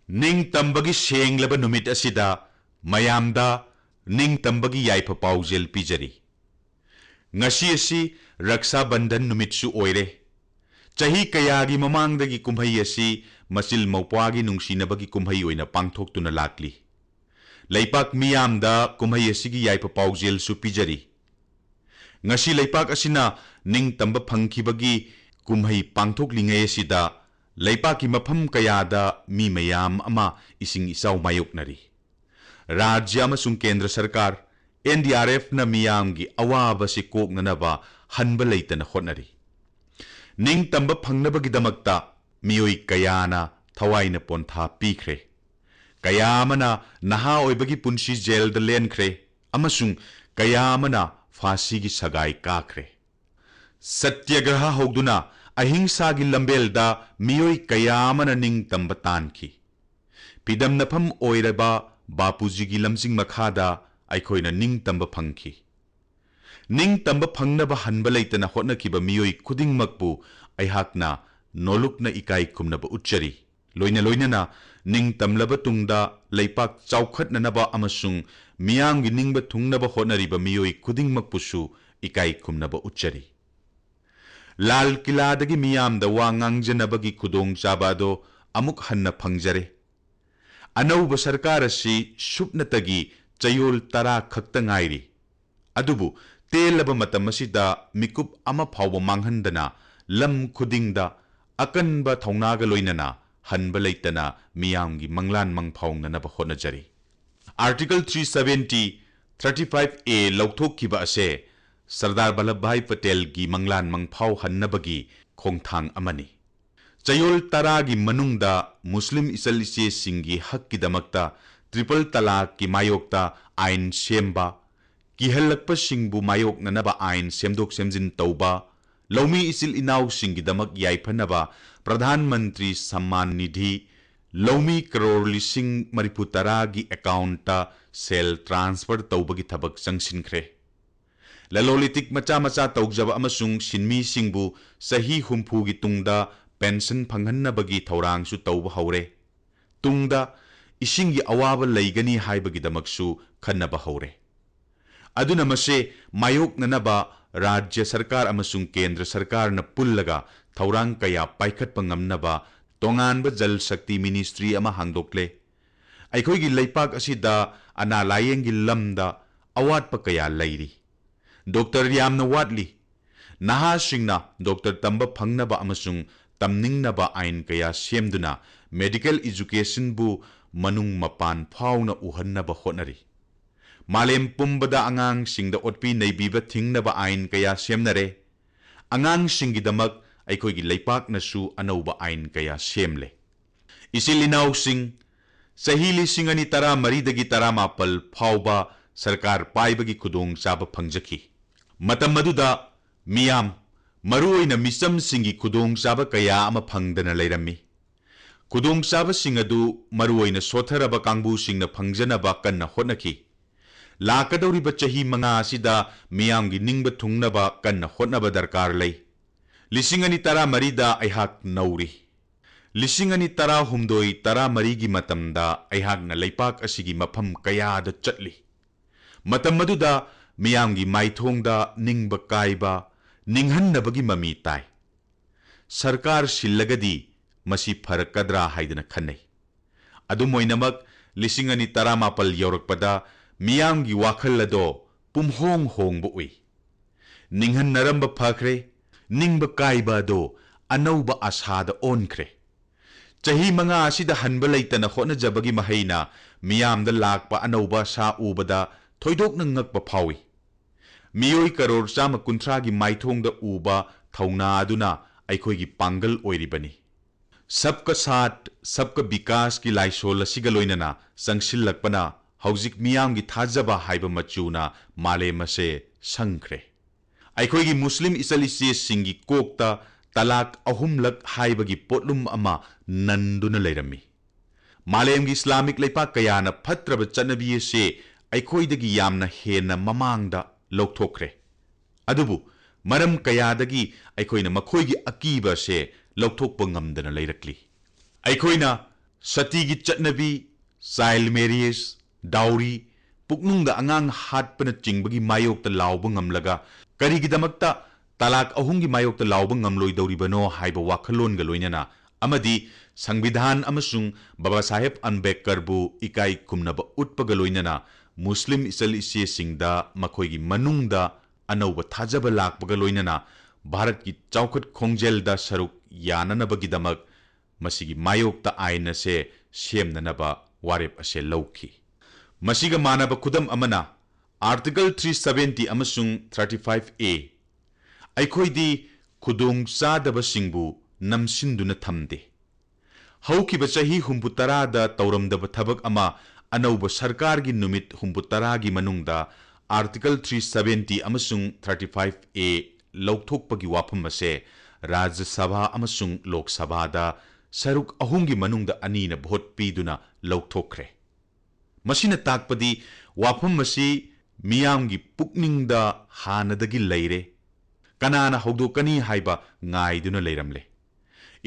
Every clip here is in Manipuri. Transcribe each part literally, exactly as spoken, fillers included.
ꯅꯤꯡꯇꯝꯕꯒꯤ ꯁꯦꯡꯂꯕ ꯅꯨꯃꯤꯠ ꯑꯁꯤꯗ ꯃꯌꯥꯝꯗ ꯅꯤꯡꯇꯝꯕꯒꯤ ꯌꯥꯏꯐ ꯄꯥꯎꯖꯦꯜ ꯄꯤꯖꯔꯤ꯫ ꯉꯁꯤ ꯑꯁꯤ ꯔꯛꯁꯥ ꯕꯟꯙꯟ ꯅꯨꯃꯤꯠꯁꯨ ꯑꯣꯏꯔꯦ꯫ ꯆꯍꯤ ꯀꯌꯥꯒꯤ ꯃꯃꯥꯡꯗꯒꯤ ꯀꯨꯝꯍꯩ ꯑꯁꯤ ꯃꯆꯤꯜ ꯃꯧꯄ꯭ꯋꯥꯒꯤ ꯅꯨꯡꯁꯤꯅꯕꯒꯤ ꯀꯨꯝꯍꯩ ꯑꯣꯏꯅ ꯄꯥꯡꯊꯣꯛꯇꯨꯅ ꯂꯥꯛꯂꯤ꯫ ꯂꯩꯄꯥꯛ ꯃꯤꯌꯥꯝꯗ ꯀꯨꯝꯍꯩ ꯑꯁꯤꯒꯤ ꯌꯥꯏꯐ ꯄꯥꯎꯖꯦꯜꯁꯨ ꯄꯤꯖꯔꯤ꯫ ꯉꯁꯤ ꯂꯩꯄꯥꯛ ꯑꯁꯤꯅ ꯅꯤꯡꯇꯝꯕ ꯐꯪꯈꯤꯕꯒꯤ ꯀꯨꯝꯍꯩ ꯄꯥꯡꯊꯣꯛꯂꯤꯉꯩ ꯑꯁꯤꯗ ꯂꯩꯄꯥꯛꯀꯤ ꯃꯐꯝ ꯀꯌꯥꯗ ꯃꯤ ꯃꯌꯥꯝ ꯑꯃ ꯏꯁꯤꯡ ꯏꯆꯥꯎ ꯃꯥꯌꯣꯛꯅꯔꯤ꯫ ꯔꯥꯖ꯭ꯌ ꯑꯃꯁꯨꯡ ꯀꯦꯟꯗ꯭ꯔ ꯁꯔꯀꯥꯔ, ꯑꯦꯟ ꯗꯤ ꯑꯥꯔ ꯑꯦꯐꯅ ꯃꯤꯌꯥꯝꯒꯤ ꯑꯋꯥꯕꯁꯤ ꯀꯣꯛꯅꯅꯕ ꯍꯟꯕ ꯂꯩꯇꯅ ꯍꯣꯠꯅꯔꯤ꯫ ꯅꯤꯡꯇꯝꯕ ꯐꯪꯅꯕꯒꯤꯗꯃꯛꯇ ꯃꯤꯑꯣꯏ ꯀꯌꯥꯅ ꯊꯋꯥꯏꯅ ꯄꯣꯟꯊꯥ ꯄꯤꯈ꯭ꯔꯦ꯫ ꯀꯌꯥ ꯑꯃꯅ ꯅꯍꯥ ꯑꯣꯏꯕꯒꯤ ꯄꯨꯟꯁꯤ ꯖꯦꯜꯗ ꯂꯦꯟꯈ꯭ꯔꯦ ꯑꯃꯁꯨꯡ ꯀꯌꯥ ꯑꯃꯅ ꯐꯥꯁꯤꯒꯤ ꯁꯒꯥꯏ ꯀꯥꯈ꯭ꯔꯦ꯫ ꯁꯠꯌꯒ꯭ꯔꯍ ꯍꯧꯗꯨꯅ ꯑꯍꯤꯡꯁꯥꯒꯤ ꯂꯝꯕꯦꯜꯗ ꯃꯤꯑꯣꯏ ꯀꯌꯥ ꯑꯃꯅ ꯅꯤꯡꯇꯝꯕ ꯇꯥꯟꯈꯤ꯫ ꯐꯤꯗꯝꯅꯐꯝ ꯑꯣꯏꯔꯕ ꯕꯥꯄꯨꯖꯤꯒꯤ ꯂꯝꯖꯤꯡ ꯃꯈꯥꯗ ꯑꯩꯈꯣꯏꯅ ꯅꯤꯡꯇꯝꯕ ꯐꯪꯈꯤ꯫ ꯅꯤꯡꯇꯝꯕ ꯐꯪꯅꯕ ꯍꯟꯕ ꯂꯩꯇꯅ ꯍꯣꯠꯅꯈꯤꯕ ꯃꯤꯑꯣꯏ ꯈꯨꯗꯤꯡꯃꯛꯄꯨ ꯑꯩꯍꯥꯛꯅ ꯅꯣꯂꯨꯛꯅ ꯏꯀꯥꯏ ꯈꯨꯝꯅꯕ ꯎꯠꯆꯔꯤ꯫ ꯂꯣꯏꯅ ꯂꯣꯏꯅꯅ ꯅꯤꯡꯇꯝꯂꯕ ꯇꯨꯡꯗ ꯂꯩꯄꯥꯛ ꯆꯥꯎꯈꯠꯅꯅꯕ ꯑꯃꯁꯨꯡ ꯃꯤꯌꯥꯝꯒꯤ ꯅꯤꯡꯕ ꯊꯨꯡꯅꯕ ꯍꯣꯠꯅꯔꯤꯕ ꯃꯤꯑꯣꯏ ꯈꯨꯗꯤꯡꯃꯛꯄꯨꯁꯨ ꯏꯀꯥꯏ ꯈꯨꯝꯅꯕ ꯎꯠꯆꯔꯤ꯫ ꯂꯥꯜ ꯀꯤꯂꯥꯗꯒꯤ ꯃꯤꯌꯥꯝꯗ ꯋꯥ ꯉꯥꯡꯖꯅꯕꯒꯤ ꯈꯨꯗꯣꯡꯆꯥꯕ ꯑꯗꯣ ꯑꯃꯨꯛ ꯍꯟꯅ ꯐꯪꯖꯔꯦ꯫ ꯑꯅꯧꯕ ꯁꯔꯀꯥꯔ ꯑꯁꯤ ꯁꯨꯞꯅꯇꯒꯤ ꯆꯌꯣꯜ ꯇꯔꯥ ꯈꯛꯇ ꯉꯥꯏꯔꯤ꯫ ꯑꯗꯨꯕꯨ ꯇꯦꯜꯂꯕ ꯃꯇꯝ ꯑꯁꯤꯗ ꯃꯤꯀꯨꯞ ꯑꯃ ꯐꯥꯎꯕ ꯃꯥꯡꯍꯟꯗꯅ ꯂꯝ ꯈꯨꯗꯤꯡꯗ ꯑꯀꯟꯕ ꯊꯧꯅꯥꯒ ꯂꯣꯏꯅꯅ ꯍꯟꯕ ꯂꯩꯇꯅ ꯃꯤꯌꯥꯝꯒꯤ ꯃꯪꯂꯥꯟ ꯃꯪꯐꯥꯎꯅꯅꯕ ꯍꯣꯠꯅꯖꯔꯤ꯫ Article three seventy, thirty-five A ꯂꯧꯊꯣꯛꯈꯤꯕ ꯑꯁꯦ ꯁꯔꯗꯥꯔ ꯚꯜꯂꯚꯚꯥꯏ ꯄꯇꯦꯜꯒꯤ ꯃꯪꯂꯥꯟ ꯃꯪꯐꯥꯎꯍꯟꯅꯕꯒꯤ ꯈꯣꯡꯊꯥꯡ ꯑꯃꯅꯤ꯫ ꯆꯌꯣꯜ ꯇꯔꯥꯒꯤ ꯃꯅꯨꯡꯗ ꯃꯨꯁꯂꯤꯝ ꯏꯆꯜ ꯏꯆꯦꯁꯤꯡꯒꯤ ꯍꯛꯀꯤꯗꯃꯛꯇ ꯇ꯭ꯔꯤꯄꯜ ꯇꯂꯥꯛꯀꯤ ꯃꯥꯌꯣꯛꯇ ꯑꯥꯏꯟ ꯁꯦꯝꯕ, ꯀꯤꯍꯜꯂꯛꯄꯁꯤꯡꯕꯨ ꯃꯥꯌꯣꯛꯅꯅꯕ ꯑꯥꯏꯟ ꯁꯦꯝꯗꯣꯛ ꯁꯦꯝꯖꯤꯟ ꯇꯧꯕ, ꯂꯧꯃꯤ ꯏꯆꯤꯜ ꯏꯅꯥꯎꯁꯤꯡꯒꯤꯗꯃꯛ ꯌꯥꯏꯐꯅꯕ ꯄ꯭ꯔꯙꯥꯟ ꯃꯟꯇ꯭ꯔꯤ ꯁꯝꯃꯥꯟ ꯅꯤꯙꯤ, ꯂꯧꯃꯤ ꯀꯔꯣꯔ ꯂꯤꯁꯤꯡ ꯃꯔꯤꯐꯨ ꯇꯔꯥꯒꯤ ꯑꯦꯀꯥꯎꯟꯇ ꯁꯦꯜ ꯇ꯭ꯔꯥꯟꯁꯐꯔ ꯇꯧꯕꯒꯤ ꯊꯕꯛ ꯆꯪꯁꯤꯟꯈ꯭ꯔꯦ꯫ ꯂꯂꯣꯟ ꯏꯇꯤꯛ ꯃꯆꯥ ꯃꯆꯥ ꯇꯧꯖꯕ ꯑꯃꯁꯨꯡ ꯁꯤꯟꯃꯤꯁꯤꯡꯕꯨ ꯆꯍꯤ ꯍꯨꯝꯐꯨꯒꯤ ꯇꯨꯡꯗ ꯄꯦꯟꯁꯟ ꯐꯪꯍꯟꯅꯕꯒꯤ ꯊꯧꯔꯥꯡꯁꯨ ꯇꯧꯕ ꯍꯧꯔꯦ꯫ ꯇꯨꯡꯗ ꯏꯁꯤꯡꯒꯤ ꯑꯋꯥꯕ ꯂꯩꯒꯅꯤ ꯍꯥꯏꯕꯒꯤꯗꯃꯛꯁꯨ ꯈꯟꯅꯕ ꯍꯧꯔꯦ꯫ ꯑꯗꯨꯅ ꯃꯁꯦ ꯃꯥꯌꯣꯛꯅꯅꯕ ꯔꯥꯖ꯭ꯌ ꯁꯔꯀꯥꯔ ꯑꯃꯁꯨꯡ ꯀꯦꯟꯗ꯭ꯔ ꯁꯔꯀꯥꯔꯅ ꯄꯨꯜꯂꯒ ꯊꯧꯔꯥꯡ ꯀꯌꯥ ꯄꯥꯏꯈꯠꯄ ꯉꯝꯅꯕ ꯇꯣꯉꯥꯟꯕ ꯖꯜ ꯁꯛꯇꯤ ꯃꯤꯅꯤꯁꯇ꯭ꯔꯤ ꯑꯃ ꯍꯥꯡꯗꯣꯛꯂꯦ꯫ ꯑꯩꯈꯣꯏꯒꯤ ꯂꯩꯄꯥꯛ ꯑꯁꯤꯗ ꯑꯅꯥ ꯂꯥꯌꯦꯡꯒꯤ ꯂꯝꯗ ꯑꯋꯥꯠꯄ ꯀꯌꯥ ꯂꯩꯔꯤ꯫ ꯗꯣꯛꯇꯔ ꯌꯥꯝꯅ ꯋꯥꯠꯂꯤ꯫ ꯅꯍꯥꯁꯤꯡꯅ ꯗꯣꯛꯇꯔ ꯇꯝꯕ ꯐꯪꯅꯕ ꯑꯃꯁꯨꯡ ꯇꯝꯅꯤꯡꯅꯕ ꯑꯥꯏꯟ ꯀꯌꯥ ꯁꯦꯝꯗꯨꯅ medical educationꯕꯨ ꯃꯅꯨꯡ ꯃꯄꯥꯟ ꯐꯥꯎꯅ ꯎꯍꯟꯅꯕ ꯍꯣꯠꯅꯔꯤ꯫ ꯃꯥꯂꯦꯝ ꯄꯨꯝꯕꯗ ꯑꯉꯥꯡꯁꯤꯡꯗ ꯑꯣꯠꯄꯤ ꯅꯩꯕꯤꯕ ꯊꯤꯡꯅꯕ ꯑꯥꯏꯟ ꯀꯌꯥ ꯁꯦꯝꯅꯔꯦ꯫ ꯑꯉꯥꯡꯁꯤꯡꯒꯤꯗꯃꯛ ꯑꯩꯈꯣꯏꯒꯤ ꯂꯩꯄꯥꯛꯅꯁꯨ ꯑꯅꯧꯕ ꯑꯥꯏꯟ ꯀꯌꯥ ꯁꯦꯝꯂꯦ꯫ ꯏꯆꯤꯜ ꯏꯅꯥꯎꯁꯤꯡ, ꯆꯍꯤ ꯂꯤꯁꯤꯡ ꯑꯅꯤ ꯇꯔꯥꯃꯔꯤꯗꯒꯤ ꯇꯔꯥꯃꯥꯄꯜ ꯐꯥꯎꯕ ꯁꯔꯀꯥꯔ ꯄꯥꯏꯕꯒꯤ ꯈꯨꯗꯣꯡꯆꯥꯕ ꯐꯪꯖꯈꯤ꯫ ꯃꯇꯝ ꯑꯗꯨꯗ ꯃꯤꯌꯥꯝ, ꯃꯔꯨꯑꯣꯏꯅ ꯃꯤꯆꯝꯁꯤꯡꯒꯤ ꯈꯨꯗꯣꯡꯆꯥꯕ ꯀꯌꯥ ꯑꯃ ꯐꯪꯗꯅ ꯂꯩꯔꯝꯃꯤ꯫ ꯈꯨꯗꯣꯡꯆꯥꯕꯁꯤꯡ ꯑꯗꯨ ꯃꯔꯨꯑꯣꯏꯅ ꯁꯣꯠꯊꯔꯕ ꯀꯥꯡꯕꯨꯁꯤꯡꯅ ꯐꯪꯖꯅꯕ ꯀꯟꯅ ꯍꯣꯠꯅꯈꯤ꯫ ꯂꯥꯛꯀꯗꯧꯔꯤꯕ ꯆꯍꯤ ꯃꯉꯥ ꯑꯁꯤꯗ ꯃꯤꯌꯥꯝꯒꯤ ꯅꯤꯡꯕ ꯊꯨꯡꯅꯕ ꯀꯟꯅ ꯍꯣꯠꯅꯕ ꯗꯔꯀꯥꯔ ꯂꯩ꯫ ꯂꯤꯁꯤꯡ ꯑꯅꯤ ꯇꯔꯥꯃꯔꯤꯗ ꯑꯩꯍꯥꯛ ꯅꯧꯔꯤ꯫ ꯂꯤꯁꯤꯡ ꯑꯅꯤ ꯇꯔꯥꯍꯨꯝꯗꯣꯏ ꯇꯔꯥꯃꯔꯤꯒꯤ ꯃꯇꯝꯗ ꯑꯩꯍꯥꯛꯅ ꯂꯩꯄꯥꯛ ꯑꯁꯤꯒꯤ ꯃꯐꯝ ꯀꯌꯥꯗ ꯆꯠꯂꯤ꯫ ꯃꯇꯝ ꯑꯗꯨꯗ ꯃꯤꯌꯥꯝꯒꯤ ꯃꯥꯏꯊꯣꯡꯗ ꯅꯤꯡꯕ ꯀꯥꯏꯕ, ꯅꯤꯡꯍꯟꯅꯕꯒꯤ ꯃꯃꯤ ꯇꯥꯏ꯫ ꯁꯔꯀꯥꯔ ꯁꯤꯜꯂꯒꯗꯤ ꯃꯁꯤ ꯐꯔꯛꯀꯗ꯭ꯔꯥ ꯍꯥꯏꯗꯅ ꯈꯟꯅꯩ꯫ ꯑꯗꯨꯝ ꯑꯣꯏꯅꯃꯛ, ꯂꯤꯁꯤꯡ ꯑꯅꯤ ꯇꯔꯥꯃꯥꯄꯜ ꯌꯧꯔꯛꯄꯗ ꯃꯤꯌꯥꯝꯒꯤ ꯋꯥꯈꯜ ꯑꯗꯣ ꯄꯨꯝꯍꯣꯡ ꯍꯣꯡꯕ ꯎꯏ꯫ ꯅꯤꯡꯍꯟꯅꯔꯝꯕ ꯐꯈ꯭ꯔꯦ, ꯅꯤꯡꯕ ꯀꯥꯏꯕ ꯑꯗꯣ ꯑꯅꯧꯕ ꯑꯁꯥꯗ ꯑꯣꯟꯈ꯭ꯔꯦ꯫ ꯆꯍꯤ ꯃꯉꯥ ꯑꯁꯤꯗ ꯍꯟꯕ ꯂꯩꯇꯅ ꯍꯣꯠꯅꯖꯕꯒꯤ ꯃꯍꯩꯅ ꯃꯤꯌꯥꯝꯗ ꯂꯥꯛꯄ ꯑꯅꯧꯕ ꯑꯁꯥ ꯎꯕꯗ ꯊꯣꯏꯗꯣꯛꯅ ꯉꯛꯄ ꯐꯥꯎꯏ꯫ ꯃꯤꯑꯣꯏ ꯀꯔꯣꯔ ꯆꯥꯝꯃ ꯀꯨꯟꯊ꯭ꯔꯥꯒꯤ ꯃꯥꯏꯊꯣꯡꯗ ꯎꯕ ꯊꯧꯅꯥ ꯑꯗꯨꯅ ꯑꯩꯈꯣꯏꯒꯤ ꯄꯥꯡꯒꯜ ꯑꯣꯏꯔꯤꯕꯅꯤ꯫ ꯁꯕꯀ ꯁꯥꯊ, ꯁꯕꯀ ꯕꯤꯀꯥꯁꯀꯤ ꯂꯥꯏꯁꯣꯜ ꯑꯁꯤꯒ ꯂꯣꯏꯅꯅ ꯆꯪꯁꯤꯜꯂꯛꯄꯅ ꯍꯧꯖꯤꯛ ꯃꯤꯌꯥꯝꯒꯤ ꯊꯥꯖꯕ ꯍꯥꯏꯕ ꯃꯆꯨꯅ ꯃꯥꯂꯦꯝ ꯑꯁꯦ ꯁꯪꯈ꯭ꯔꯦ꯫ ꯑꯩꯈꯣꯏꯒꯤ ꯃꯨꯁꯂꯤꯝ ꯏꯆꯜ ꯏꯆꯦꯁꯤꯡꯒꯤ ꯀꯣꯛꯇ ꯇꯂꯥꯛ ꯑꯍꯨꯝꯂꯛ ꯍꯥꯏꯕꯒꯤ ꯄꯣꯠꯂꯨꯝ ꯑꯃ ꯅꯟꯗꯨꯅ ꯂꯩꯔꯝꯃꯤ꯫ ꯃꯥꯂꯦꯝꯒꯤ ꯏꯁꯂꯥꯃꯤꯛ ꯂꯩꯄꯥꯛ ꯀꯌꯥꯅ ꯐꯠꯇ꯭ꯔꯕ ꯆꯠꯅꯕꯤ ꯑꯁꯤ ꯑꯩꯈꯣꯏꯗꯒꯤ ꯌꯥꯝꯅ ꯍꯦꯟꯅ ꯃꯃꯥꯡꯗ ꯂꯧꯊꯣꯛꯈ꯭ꯔꯦ꯫ ꯑꯗꯨꯕꯨ ꯃꯔꯝ ꯀꯌꯥꯗꯒꯤ ꯑꯩꯈꯣꯏꯅ ꯃꯈꯣꯏꯒꯤ ꯑꯀꯤꯕ ꯑꯁꯦ ꯂꯧꯊꯣꯛꯄ ꯉꯝꯗꯅ ꯂꯩꯔꯛꯂꯤ꯫ ꯑꯩꯈꯣꯏꯅ ꯁꯇꯤꯒꯤ ꯆꯠꯅꯕꯤ, child marriage, dowry, ꯄꯨꯛꯅꯨꯡꯗ ꯑꯉꯥꯡ ꯍꯥꯠꯄꯅꯆꯤꯡꯕꯒꯤ ꯃꯥꯌꯣꯛꯇ ꯂꯥꯎꯕ ꯉꯝꯂꯒ, ꯀꯔꯤꯒꯤꯗꯃꯛꯇ ꯇꯂꯥꯛ ꯑꯍꯨꯝꯒꯤ ꯃꯥꯌꯣꯛꯇ ꯂꯥꯎꯕ ꯉꯝꯂꯣꯏꯗꯧꯔꯤꯕꯅꯣ ꯍꯥꯏꯕ ꯋꯥꯈꯜꯂꯣꯟꯒ ꯂꯣꯏꯅꯅ, ꯑꯃꯗꯤ ꯁꯪꯕꯤꯙꯥꯟ ꯑꯃꯁꯨꯡ ꯕꯕꯥ ꯁꯥꯍꯦꯕ ꯑꯝꯕꯦꯗꯀꯔꯕꯨ ꯏꯀꯥꯏ ꯈꯨꯝꯅꯕ ꯎꯠꯄꯒ ꯂꯣꯏꯅꯅ, ꯃꯨꯁꯂꯤꯝ ꯏꯆꯜ ꯏꯆꯦꯁꯤꯡꯗ ꯃꯈꯣꯏꯒꯤ ꯃꯅꯨꯡꯗ ꯑꯅꯧꯕ ꯊꯥꯖꯕ ꯂꯥꯛꯄꯒ ꯂꯣꯏꯅꯅ ꯚꯥꯔꯠꯀꯤ ꯆꯥꯎꯈꯠ ꯈꯣꯡꯖꯦꯜꯗ ꯁꯔꯨꯛ ꯌꯥꯅꯅꯕꯒꯤꯗꯃꯛ ꯃꯁꯤꯒꯤ ꯃꯥꯌꯣꯛꯇ ꯑꯥꯏꯟ ꯑꯁꯦ ꯁꯦꯝꯅꯅꯕ ꯋꯥꯔꯦꯞ ꯑꯁꯦ ꯂꯧꯈꯤ꯫ ꯃꯁꯤꯒ ꯃꯥꯟꯅꯕ ꯈꯨꯗꯝ ꯑꯃꯅ, Article three seventy ꯑꯃꯁꯨꯡ thirty-five A, ꯑꯩꯈꯣꯏꯗꯤ ꯈꯨꯗꯣꯡ ꯆꯥꯗꯕꯁꯤꯡꯕꯨ ꯅꯝꯁꯤꯟꯗꯨꯅ ꯊꯝꯗꯦ꯫ ꯍꯧꯈꯤꯕ ꯆꯍꯤ ꯍꯨꯝꯐꯨ ꯇꯔꯥꯗ ꯇꯧꯔꯝꯗꯕ ꯊꯕꯛ ꯑꯃ ꯑꯅꯧꯕ ꯁꯔꯀꯥꯔꯒꯤ ꯅꯨꯃꯤꯠ ꯍꯨꯝꯐꯨ ꯇꯔꯥꯒꯤ ꯃꯅꯨꯡꯗ Article three seventy ꯑꯃꯁꯨꯡ thirty-five A ꯂꯧꯊꯣꯛꯄꯒꯤ ꯋꯥꯐꯝ ꯑꯁꯦ ꯔꯥꯖ꯭ꯌ ꯁꯚꯥ ꯑꯃꯁꯨꯡ ꯂꯣꯛ ꯁꯚꯥꯗ ꯁꯔꯨꯛ ꯑꯍꯨꯝꯒꯤ ꯃꯅꯨꯡꯗ ꯑꯅꯤꯅ ꯚꯣꯠ ꯄꯤꯗꯨꯅ ꯂꯧꯊꯣꯛꯈ꯭ꯔꯦ꯫ ꯃꯁꯤꯅ ꯇꯥꯛꯄꯗꯤ ꯋꯥꯐꯝ ꯑꯁꯤ ꯃꯤꯌꯥꯝꯒꯤ ꯄꯨꯛꯅꯤꯡꯗ ꯍꯥꯟꯅꯗꯒꯤ ꯂꯩꯔꯦ, ꯀꯅꯥꯅ ꯍꯧꯗꯣꯛꯀꯅꯤ ꯍꯥꯏꯕ ꯉꯥꯏꯗꯨꯅ ꯂꯩꯔꯝꯂꯦ꯫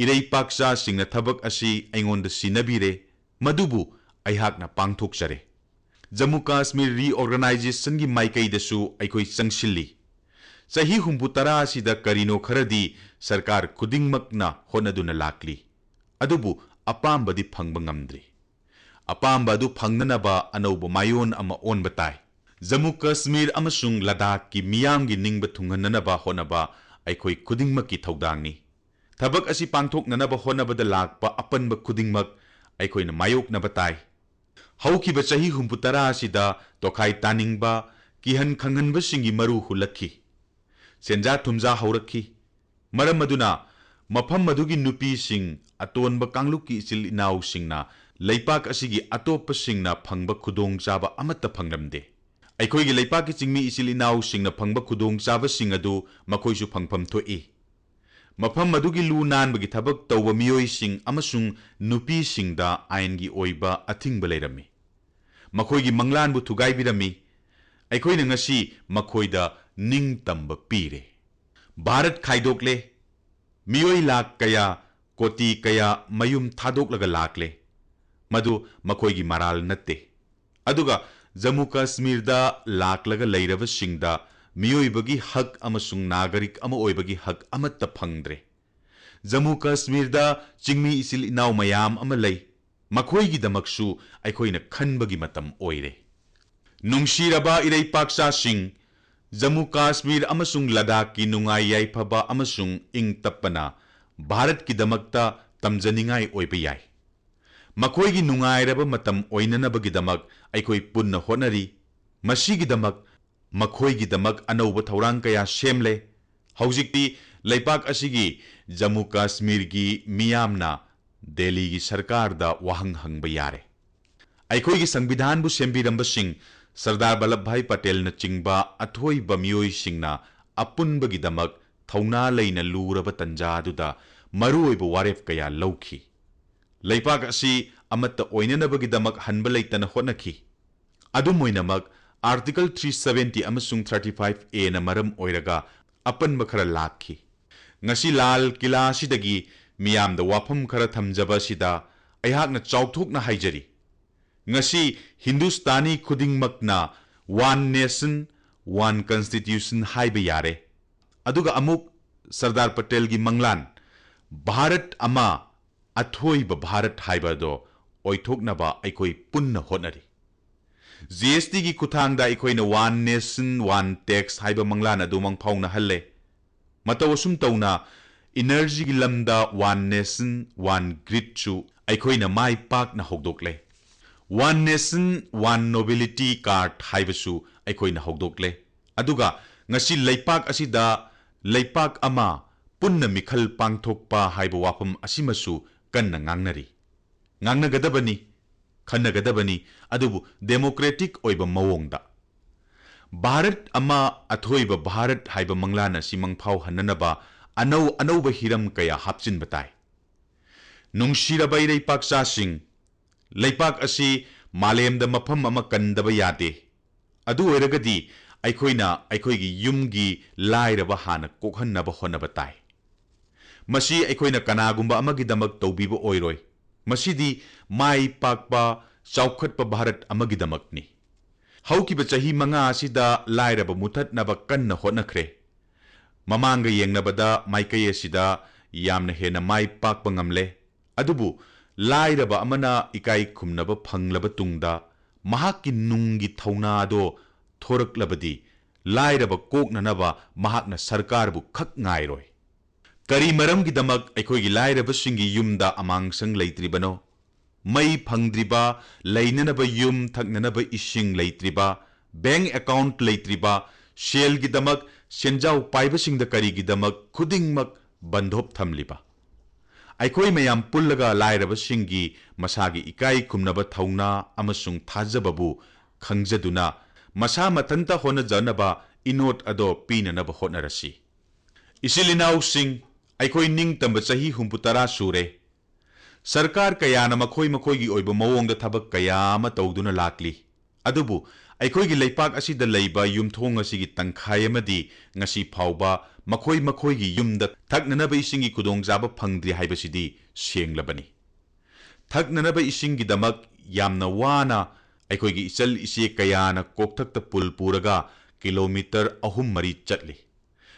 ꯏꯔꯩꯄꯥꯛꯆꯥꯁꯤꯡꯅ ꯊꯕꯛ ꯑꯁꯤ ꯑꯩꯉꯣꯟꯗ ꯁꯤꯟꯅꯕꯤꯔꯦ, ꯃꯗꯨꯕꯨ ꯑꯩꯍꯥꯛꯅ ꯄꯥꯡꯊꯣꯛꯆꯔꯦ꯫ ꯖꯝꯃꯨ ꯀꯥꯁꯃꯤꯔ Reorganizationꯒꯤ ꯃꯥꯏꯀꯩꯗꯁꯨ ꯑꯩꯈꯣꯏ ꯆꯪꯁꯤꯜꯂꯤ꯫ ꯆꯍꯤ ꯍꯨꯝꯐꯨ ꯇꯔꯥ ꯑꯁꯤꯗ ꯀꯔꯤꯅꯣ ꯈꯔꯗꯤ ꯁꯔꯀꯥꯔ ꯈꯨꯗꯤꯡꯃꯛꯅ ꯍꯣꯠꯅꯗꯨꯅ ꯂꯥꯛꯂꯤ, ꯑꯗꯨꯕꯨ ꯑꯄꯥꯝꯕꯗꯤ ꯐꯪꯕ ꯉꯝꯗ꯭ꯔꯤ꯫ ꯑꯄꯥꯝꯕ ꯑꯗꯨ ꯐꯪꯅꯅꯕ ꯑꯅꯧꯕ ꯃꯥꯏꯑꯣꯟ ꯑꯃ ꯑꯣꯟꯕ ꯇꯥꯏ꯫ ꯖꯝꯃꯨ ꯀꯥꯁꯃꯤꯔ ꯑꯃꯁꯨꯡ ꯂꯗꯥꯈꯀꯤ ꯃꯤꯌꯥꯝꯒꯤ ꯅꯤꯡꯕ ꯊꯨꯡꯍꯟꯅꯅꯕ ꯍꯣꯠꯅꯕ ꯑꯩꯈꯣꯏ ꯈꯨꯗꯤꯡꯃꯛꯀꯤ ꯊꯧꯗꯥꯡꯅꯤ꯫ ꯊꯕꯛ ꯑꯁꯤ ꯄꯥꯡꯊꯣꯛꯅꯅꯕ ꯍꯣꯠꯅꯕꯗ ꯂꯥꯛꯄ ꯑꯄꯟꯕ ꯈꯨꯗꯤꯡꯃꯛ ꯑꯩꯈꯣꯏꯅ ꯃꯥꯌꯣꯛꯅꯕ ꯇꯥꯏ꯫ ꯍꯧꯈꯤꯕ ꯆꯍꯤ ꯍꯨꯝꯐꯨ ꯇꯔꯥ ꯑꯁꯤꯗ ꯇꯣꯈꯥꯏ ꯇꯥꯅꯤꯡꯕ, ꯀꯤꯍꯟ ꯈꯪꯍꯟꯕꯁꯤꯡꯒꯤ ꯃꯔꯨ ꯍꯨꯜꯂꯛꯈꯤ꯫ ꯁꯦꯟꯖꯥ ꯊꯨꯝꯖꯥ ꯍꯧꯔꯛꯈꯤ꯫ ꯃꯔꯝ ꯑꯗꯨꯅ ꯃꯐꯝ ꯑꯗꯨꯒꯤ ꯅꯨꯄꯤꯁꯤꯡ, ꯑꯇꯣꯟꯕ ꯀꯥꯡꯂꯨꯞꯀꯤ ꯏꯆꯤꯜ ꯏꯅꯥꯎꯁꯤꯡꯅ ꯂꯩꯄꯥꯛ ꯑꯁꯤꯒꯤ ꯑꯇꯣꯞꯄꯁꯤꯡꯅ ꯐꯪꯕ ꯈꯨꯗꯣꯡꯆꯥꯕ ꯑꯃꯠꯇ ꯐꯪꯂꯝꯗꯦ꯫ ꯑꯩꯈꯣꯏꯒꯤ ꯂꯩꯄꯥꯛꯀꯤ ꯆꯤꯡꯃꯤ ꯏꯆꯤꯜ ꯏꯅꯥꯎꯁꯤꯡꯅ ꯐꯪꯕ ꯈꯨꯗꯣꯡꯆꯥꯕꯁꯤꯡ ꯑꯗꯨ ꯃꯈꯣꯏꯁꯨ ꯐꯪꯐꯝ ꯊꯣꯛꯏ꯫ ꯃꯐꯝ ꯑꯗꯨꯒꯤ ꯂꯨ ꯅꯥꯟꯕꯒꯤ ꯊꯕꯛ ꯇꯧꯕ ꯃꯤꯑꯣꯏꯁꯤꯡ ꯑꯃꯁꯨꯡ ꯅꯨꯄꯤꯁꯤꯡꯗ ꯑꯥꯏꯟꯒꯤ ꯑꯣꯏꯕ ꯑꯊꯤꯡꯕ ꯂꯩꯔꯝꯃꯤ꯫ ꯃꯈꯣꯏꯒꯤ ꯃꯪꯂꯥꯟꯕꯨ ꯊꯨꯒꯥꯏꯕꯤꯔꯝꯃꯤ꯫ ꯑꯩꯈꯣꯏꯅ ꯉꯁꯤ ꯃꯈꯣꯏꯗ ꯅꯤꯡꯇꯝꯕ ꯄꯤꯔꯦ꯫ ꯚꯥꯔꯠ ꯈꯥꯏꯗꯣꯛꯂꯦ꯫ ꯃꯤꯑꯣꯏ ꯂꯥꯈ ꯀꯌꯥ, ꯀꯣꯇꯤ ꯀꯌꯥ ꯃꯌꯨꯝ ꯊꯥꯗꯣꯛꯂꯒ ꯂꯥꯛꯂꯦ꯫ ꯃꯗꯨ ꯃꯈꯣꯏꯒꯤ ꯃꯔꯥꯜ ꯅꯠꯇꯦ꯫ ꯑꯗꯨꯒ ꯖꯝꯃꯨ ꯀꯥꯁꯃꯤꯔꯗ ꯂꯥꯛꯂꯒ ꯂꯩꯔꯕꯁꯤꯡꯗ ꯃꯤꯑꯣꯏꯕꯒꯤ ꯍꯛ ꯑꯃꯁꯨꯡ ꯅꯥꯒꯔꯤꯛ ꯑꯃ ꯑꯣꯏꯕꯒꯤ ꯍꯛ ꯑꯃꯠꯇ ꯐꯪꯗ꯭ꯔꯦ꯫ ꯖꯝꯃꯨ ꯀꯥꯁꯃꯤꯔꯗ ꯆꯤꯡꯃꯤ ꯏꯆꯤꯜ ꯏꯅꯥꯎ ꯃꯌꯥꯝ ꯑꯃ ꯂꯩ꯫ ꯃꯈꯣꯏꯒꯤꯗꯃꯛꯁꯨ ꯑꯩꯈꯣꯏꯅ ꯈꯟꯕꯒꯤ ꯃꯇꯝ ꯑꯣꯏꯔꯦ꯫ ꯅꯨꯡꯁꯤꯔꯕ ꯏꯔꯩꯄꯥꯛꯆꯥꯁꯤꯡ, ꯖꯝꯃꯨ ꯀꯥꯁꯃꯤꯔ ꯑꯃꯁꯨꯡ ꯂꯗꯥꯈꯀꯤ ꯅꯨꯡꯉꯥꯏ ꯌꯥꯏꯐꯕ ꯑꯃꯁꯨꯡ ꯏꯪ ꯇꯞꯄꯅ ꯚꯥꯔꯠꯀꯤꯗꯃꯛꯇ ꯇꯝꯖꯅꯤꯡꯉꯥꯏ ꯑꯣꯏꯕ ꯌꯥꯏ꯫ ꯃꯈꯣꯏꯒꯤ ꯅꯨꯡꯉꯥꯏꯔꯕ ꯃꯇꯝ ꯑꯣꯏꯅꯅꯕꯒꯤꯗꯃꯛ ꯑꯩꯈꯣꯏ ꯄꯨꯟꯅ ꯍꯣꯠꯅꯔꯤ꯫ ꯃꯁꯤꯒꯤꯗꯃꯛ ꯃꯈꯣꯏꯒꯤꯗꯃꯛ ꯑꯅꯧꯕ ꯊꯧꯔꯥꯡ ꯀꯌꯥ ꯁꯦꯝꯂꯦ꯫ ꯍꯧꯖꯤꯛꯇꯤ ꯂꯩꯄꯥꯛ ꯑꯁꯤꯒꯤ ꯖꯝꯃꯨ ꯀꯥꯁꯃꯤꯔꯒꯤ ꯃꯤꯌꯥꯝꯅ ꯗꯦꯜꯂꯤꯒꯤ ꯁꯔꯀꯥꯔꯗ ꯋꯥꯍꯪ ꯍꯪꯕ ꯌꯥꯔꯦ꯫ ꯑꯩꯈꯣꯏꯒꯤ ꯁꯪꯕꯤꯙꯥꯟꯕꯨ ꯁꯦꯝꯕꯤꯔꯝꯕꯁꯤꯡ ꯁꯔꯗꯥꯔ ꯚꯜꯂꯚꯚꯥꯏ ꯄꯇꯦꯜꯅꯆꯤꯡꯕ ꯑꯊꯣꯏꯕ ꯃꯤꯑꯣꯏꯁꯤꯡꯅ ꯑꯄꯨꯟꯕꯒꯤꯗꯃꯛ ꯊꯧꯅꯥ ꯂꯩꯅ ꯂꯨꯔꯕ ꯇꯟꯖꯥ ꯑꯗꯨꯗ ꯃꯔꯨꯑꯣꯏꯕ ꯋꯥꯔꯦꯞ ꯀꯌꯥ ꯂꯧꯈꯤ꯫ ꯂꯩꯄꯥꯛ ꯑꯁꯤ ꯑꯃꯠꯇ ꯑꯣꯏꯅꯅꯕꯒꯤꯗꯃꯛ ꯍꯟꯕ ꯂꯩꯇꯅ ꯍꯣꯠꯅꯈꯤ꯫ ꯑꯗꯨꯝ ꯑꯣꯏꯅꯃꯛ, Article three seventy ꯑꯃꯁꯨꯡ thirty five A ꯅ ꯃꯔꯝ ꯑꯣꯏꯔꯒ ꯑꯄꯟꯕ ꯈꯔ ꯂꯥꯛꯈꯤ꯫ ꯉꯁꯤ ꯂꯥꯜ ꯀꯤꯂꯥ ꯑꯁꯤꯗꯒꯤ ꯃꯤꯌꯥꯝꯗ ꯋꯥꯐꯝ ꯈꯔ ꯊꯝꯖꯕ ꯑꯁꯤꯗ ꯑꯩꯍꯥꯛꯅ ꯆꯥꯎꯊꯣꯛꯅ ꯍꯥꯏꯖꯔꯤ꯫ ꯉꯁꯤ ꯍꯤꯟꯗꯨꯁꯇꯥꯅꯤ ꯈꯨꯗꯤꯡꯃꯛꯅ One Nation, One Constitution ꯍꯥꯏꯕ ꯌꯥꯔꯦ꯫ ꯑꯗꯨꯒ ꯑꯃꯨꯛ ꯁꯔꯗꯥꯔ ꯄꯇꯦꯜꯒꯤ ꯃꯪꯂꯥꯟ, ꯚꯥꯔꯠ ꯑꯃ, ꯑꯊꯣꯏꯕ ꯚꯥꯔꯠ ꯍꯥꯏꯕ ꯑꯗꯣ ꯑꯣꯏꯊꯣꯛꯅꯕ ꯑꯩꯈꯣꯏ ꯄꯨꯟꯅ ꯍꯣꯠꯅꯔꯤ꯫ ꯖꯤ ꯑꯦꯁ ꯇꯤꯒꯤ ꯈꯨꯠꯊꯥꯡꯗ ꯑꯩꯈꯣꯏꯅ One Nation, One Tax ꯍꯥꯏꯕ ꯃꯪꯂꯥꯟ ꯑꯗꯨ ꯃꯪꯐꯥꯎꯅꯍꯜꯂꯦ꯫ ꯃꯇꯧ ꯑꯁꯨꯝ ꯇꯧꯅ ꯏꯅꯔꯖꯤꯒꯤ ꯂꯝꯗ One Nation, One Grid ꯁꯨ ꯑꯩꯈꯣꯏꯅ ꯃꯥꯏ ꯄꯥꯛꯅ ꯍꯧꯗꯣꯛꯂꯦ꯫ One Nation, One Nobility Card ꯍꯥꯏꯕꯁꯨ ꯑꯩꯈꯣꯏꯅ ꯍꯧꯗꯣꯛꯂꯦ꯫ ꯑꯗꯨꯒ ꯉꯁꯤ ꯂꯩꯄꯥꯛ ꯑꯁꯤꯗ ꯂꯩꯄꯥꯛ ꯑꯃ ꯄꯨꯟꯅ ꯃꯤꯈꯜ ꯄꯥꯡꯊꯣꯛꯄ ꯍꯥꯏꯕ ꯋꯥꯐꯝ ꯑꯁꯤꯃꯁꯨ ꯀꯟꯅ ꯉꯥꯡꯅꯔꯤ꯫ ꯉꯥꯡꯅꯒꯗꯕꯅꯤ, ꯈꯟꯅꯒꯗꯕꯅꯤ, ꯑꯗꯨꯕꯨ democratic ꯑꯣꯏꯕ ꯃꯑꯣꯡꯗ꯫ ꯚꯥꯔꯠ ꯑꯃ, ꯑꯊꯣꯏꯕ ꯚꯥꯔꯠ ꯍꯥꯏꯕ ꯃꯪꯂꯥꯟ ꯑꯁꯤ ꯃꯪꯐꯥꯎꯍꯟꯅꯅꯕ ꯑꯅꯧ ꯑꯅꯧꯕ ꯍꯤꯔꯝ ꯀꯌꯥ ꯍꯥꯞꯆꯤꯟꯕ ꯇꯥꯏ꯫ ꯅꯨꯡꯁꯤꯔꯕ ꯏꯔꯩꯄꯥꯛꯆꯥꯁꯤꯡ, ꯂꯩꯄꯥꯛ ꯑꯁꯤ ꯃꯥꯂꯦꯝꯗ ꯃꯐꯝ ꯑꯃ ꯀꯟꯗꯕ ꯌꯥꯗꯦ꯫ ꯑꯗꯨ ꯑꯣꯏꯔꯒꯗꯤ ꯑꯩꯈꯣꯏꯅ ꯑꯩꯈꯣꯏꯒꯤ ꯌꯨꯝꯒꯤ ꯂꯥꯏꯔꯕ ꯍꯥꯟꯅ ꯀꯣꯛꯍꯟꯅꯕ ꯍꯣꯠꯅꯕ ꯇꯥꯏ꯫ ꯃꯁꯤ ꯑꯩꯈꯣꯏꯅ ꯀꯅꯥꯒꯨꯝꯕ ꯑꯃꯒꯤꯗꯃꯛ ꯇꯧꯕꯤꯕ ꯑꯣꯏꯔꯣꯏ꯫ ꯃꯁꯤꯗꯤ ꯃꯥꯏ ꯄꯥꯛꯄ, ꯆꯥꯎꯈꯠꯄ ꯚꯥꯔꯠ ꯑꯃꯒꯤꯗꯃꯛꯅꯤ꯫ ꯍꯧꯈꯤꯕ ꯆꯍꯤ ꯃꯉꯥ ꯑꯁꯤꯗ ꯂꯥꯏꯔꯕ ꯃꯨꯊꯠꯅꯕ ꯀꯟꯅ ꯍꯣꯠꯅꯈ꯭ꯔꯦ꯫ ꯃꯃꯥꯡꯒ ꯌꯦꯡꯅꯕꯗ ꯃꯥꯏꯀꯩ ꯑꯁꯤꯗ ꯌꯥꯝꯅ ꯍꯦꯟꯅ ꯃꯥꯏ ꯄꯥꯛꯄ ꯉꯝꯂꯦ꯫ ꯑꯗꯨꯕꯨ ꯂꯥꯏꯔꯕ ꯑꯃꯅ ꯏꯀꯥꯏ ꯈꯨꯝꯅꯕ ꯐꯪꯂꯕ ꯇꯨꯡꯗ ꯃꯍꯥꯛꯀꯤ ꯅꯨꯡꯒꯤ ꯊꯧꯅꯥ ꯑꯗꯣ ꯊꯣꯔꯛꯂꯕꯗꯤ ꯂꯥꯏꯔꯕ ꯀꯣꯛꯅꯅꯕ ꯃꯍꯥꯛꯅ ꯁꯔꯀꯥꯔꯕꯨ ꯈꯛ ꯉꯥꯏꯔꯣꯏ꯫ ꯀꯔꯤ ꯃꯔꯝꯒꯤꯗꯃꯛ ꯑꯩꯈꯣꯏꯒꯤ ꯂꯥꯏꯔꯕꯁꯤꯡꯒꯤ ꯌꯨꯝꯗ ꯑꯃꯥꯡꯁꯪ ꯂꯩꯇ꯭ꯔꯤꯕꯅꯣ? ꯃꯩ ꯐꯪꯗ꯭ꯔꯤꯕ, ꯂꯩꯅꯅꯕ ꯌꯨꯝ, ꯊꯛꯅꯅꯕ ꯏꯁꯤꯡ ꯂꯩꯇ꯭ꯔꯤꯕ, ꯕꯦꯡꯛ ꯑꯦꯀꯥꯎꯟꯠ ꯂꯩꯇ꯭ꯔꯤꯕ, ꯁꯦꯜꯒꯤꯗꯃꯛ ꯁꯦꯟꯖꯥꯎ ꯄꯥꯏꯕꯁꯤꯡꯗ ꯀꯔꯤꯒꯤꯗꯃꯛ ꯈꯨꯗꯤꯡꯃꯛ ꯕꯟꯙꯣꯞ ꯊꯝꯂꯤꯕ? ꯑꯩꯈꯣꯏ ꯃꯌꯥꯝ ꯄꯨꯜꯂꯒ ꯂꯥꯏꯔꯕꯁꯤꯡꯒꯤ ꯃꯁꯥꯒꯤ ꯏꯀꯥꯏ ꯈꯨꯝꯅꯕ ꯊꯧꯅꯥ ꯑꯃꯁꯨꯡ ꯊꯥꯖꯕꯕꯨ ꯈꯪꯖꯗꯨꯅ ꯃꯁꯥ ꯃꯊꯟꯇ ꯍꯣꯠꯅꯖꯅꯕ ꯏꯅꯣꯠ ꯑꯗꯣ ꯄꯤꯅꯅꯕ ꯍꯣꯠꯅꯔꯁꯤ꯫ ꯏꯆꯤꯜ ꯏꯅꯥꯎꯁꯤꯡ, ꯑꯩꯈꯣꯏ ꯅꯤꯡꯇꯝꯕ ꯆꯍꯤ ꯍꯨꯝꯐꯨ ꯇꯔꯥ ꯁꯨꯔꯦ꯫ ꯁꯔꯀꯥꯔ ꯀꯌꯥꯅ ꯃꯈꯣꯏ ꯃꯈꯣꯏꯒꯤ ꯑꯣꯏꯕ ꯃꯑꯣꯡꯗ ꯊꯕꯛ ꯀꯌꯥ ꯑꯃ ꯇꯧꯗꯨꯅ ꯂꯥꯛꯂꯤ꯫ ꯑꯗꯨꯕꯨ ꯑꯩꯈꯣꯏꯒꯤ ꯂꯩꯄꯥꯛ ꯑꯁꯤꯗ ꯂꯩꯕ ꯌꯨꯝꯊꯣꯡ ꯑꯁꯤꯒꯤ ꯇꯪꯈꯥꯏ ꯑꯃꯗꯤ ꯉꯁꯤ ꯐꯥꯎꯕ ꯃꯈꯣꯏ ꯃꯈꯣꯏꯒꯤ ꯌꯨꯝꯗ ꯊꯛꯅꯅꯕ ꯏꯁꯤꯡꯒꯤ ꯈꯨꯗꯣꯡꯆꯥꯕ ꯐꯪꯗ꯭ꯔꯤ ꯍꯥꯏꯕꯁꯤꯗꯤ ꯁꯦꯡꯂꯕꯅꯤ꯫ ꯊꯛꯅꯅꯕ ꯏꯁꯤꯡꯒꯤꯗꯃꯛ ꯌꯥꯝꯅ ꯋꯥꯅ ꯑꯩꯈꯣꯏꯒꯤ ꯏꯆꯜ ꯏꯆꯦ ꯀꯌꯥꯅ ꯀꯣꯛꯊꯛꯇ ꯄꯨꯜ ꯄꯨꯔꯒ ꯀꯤꯂꯣꯃꯤꯇꯔ ꯑꯍꯨꯝ ꯃꯔꯤ ꯆꯠꯂꯤ꯫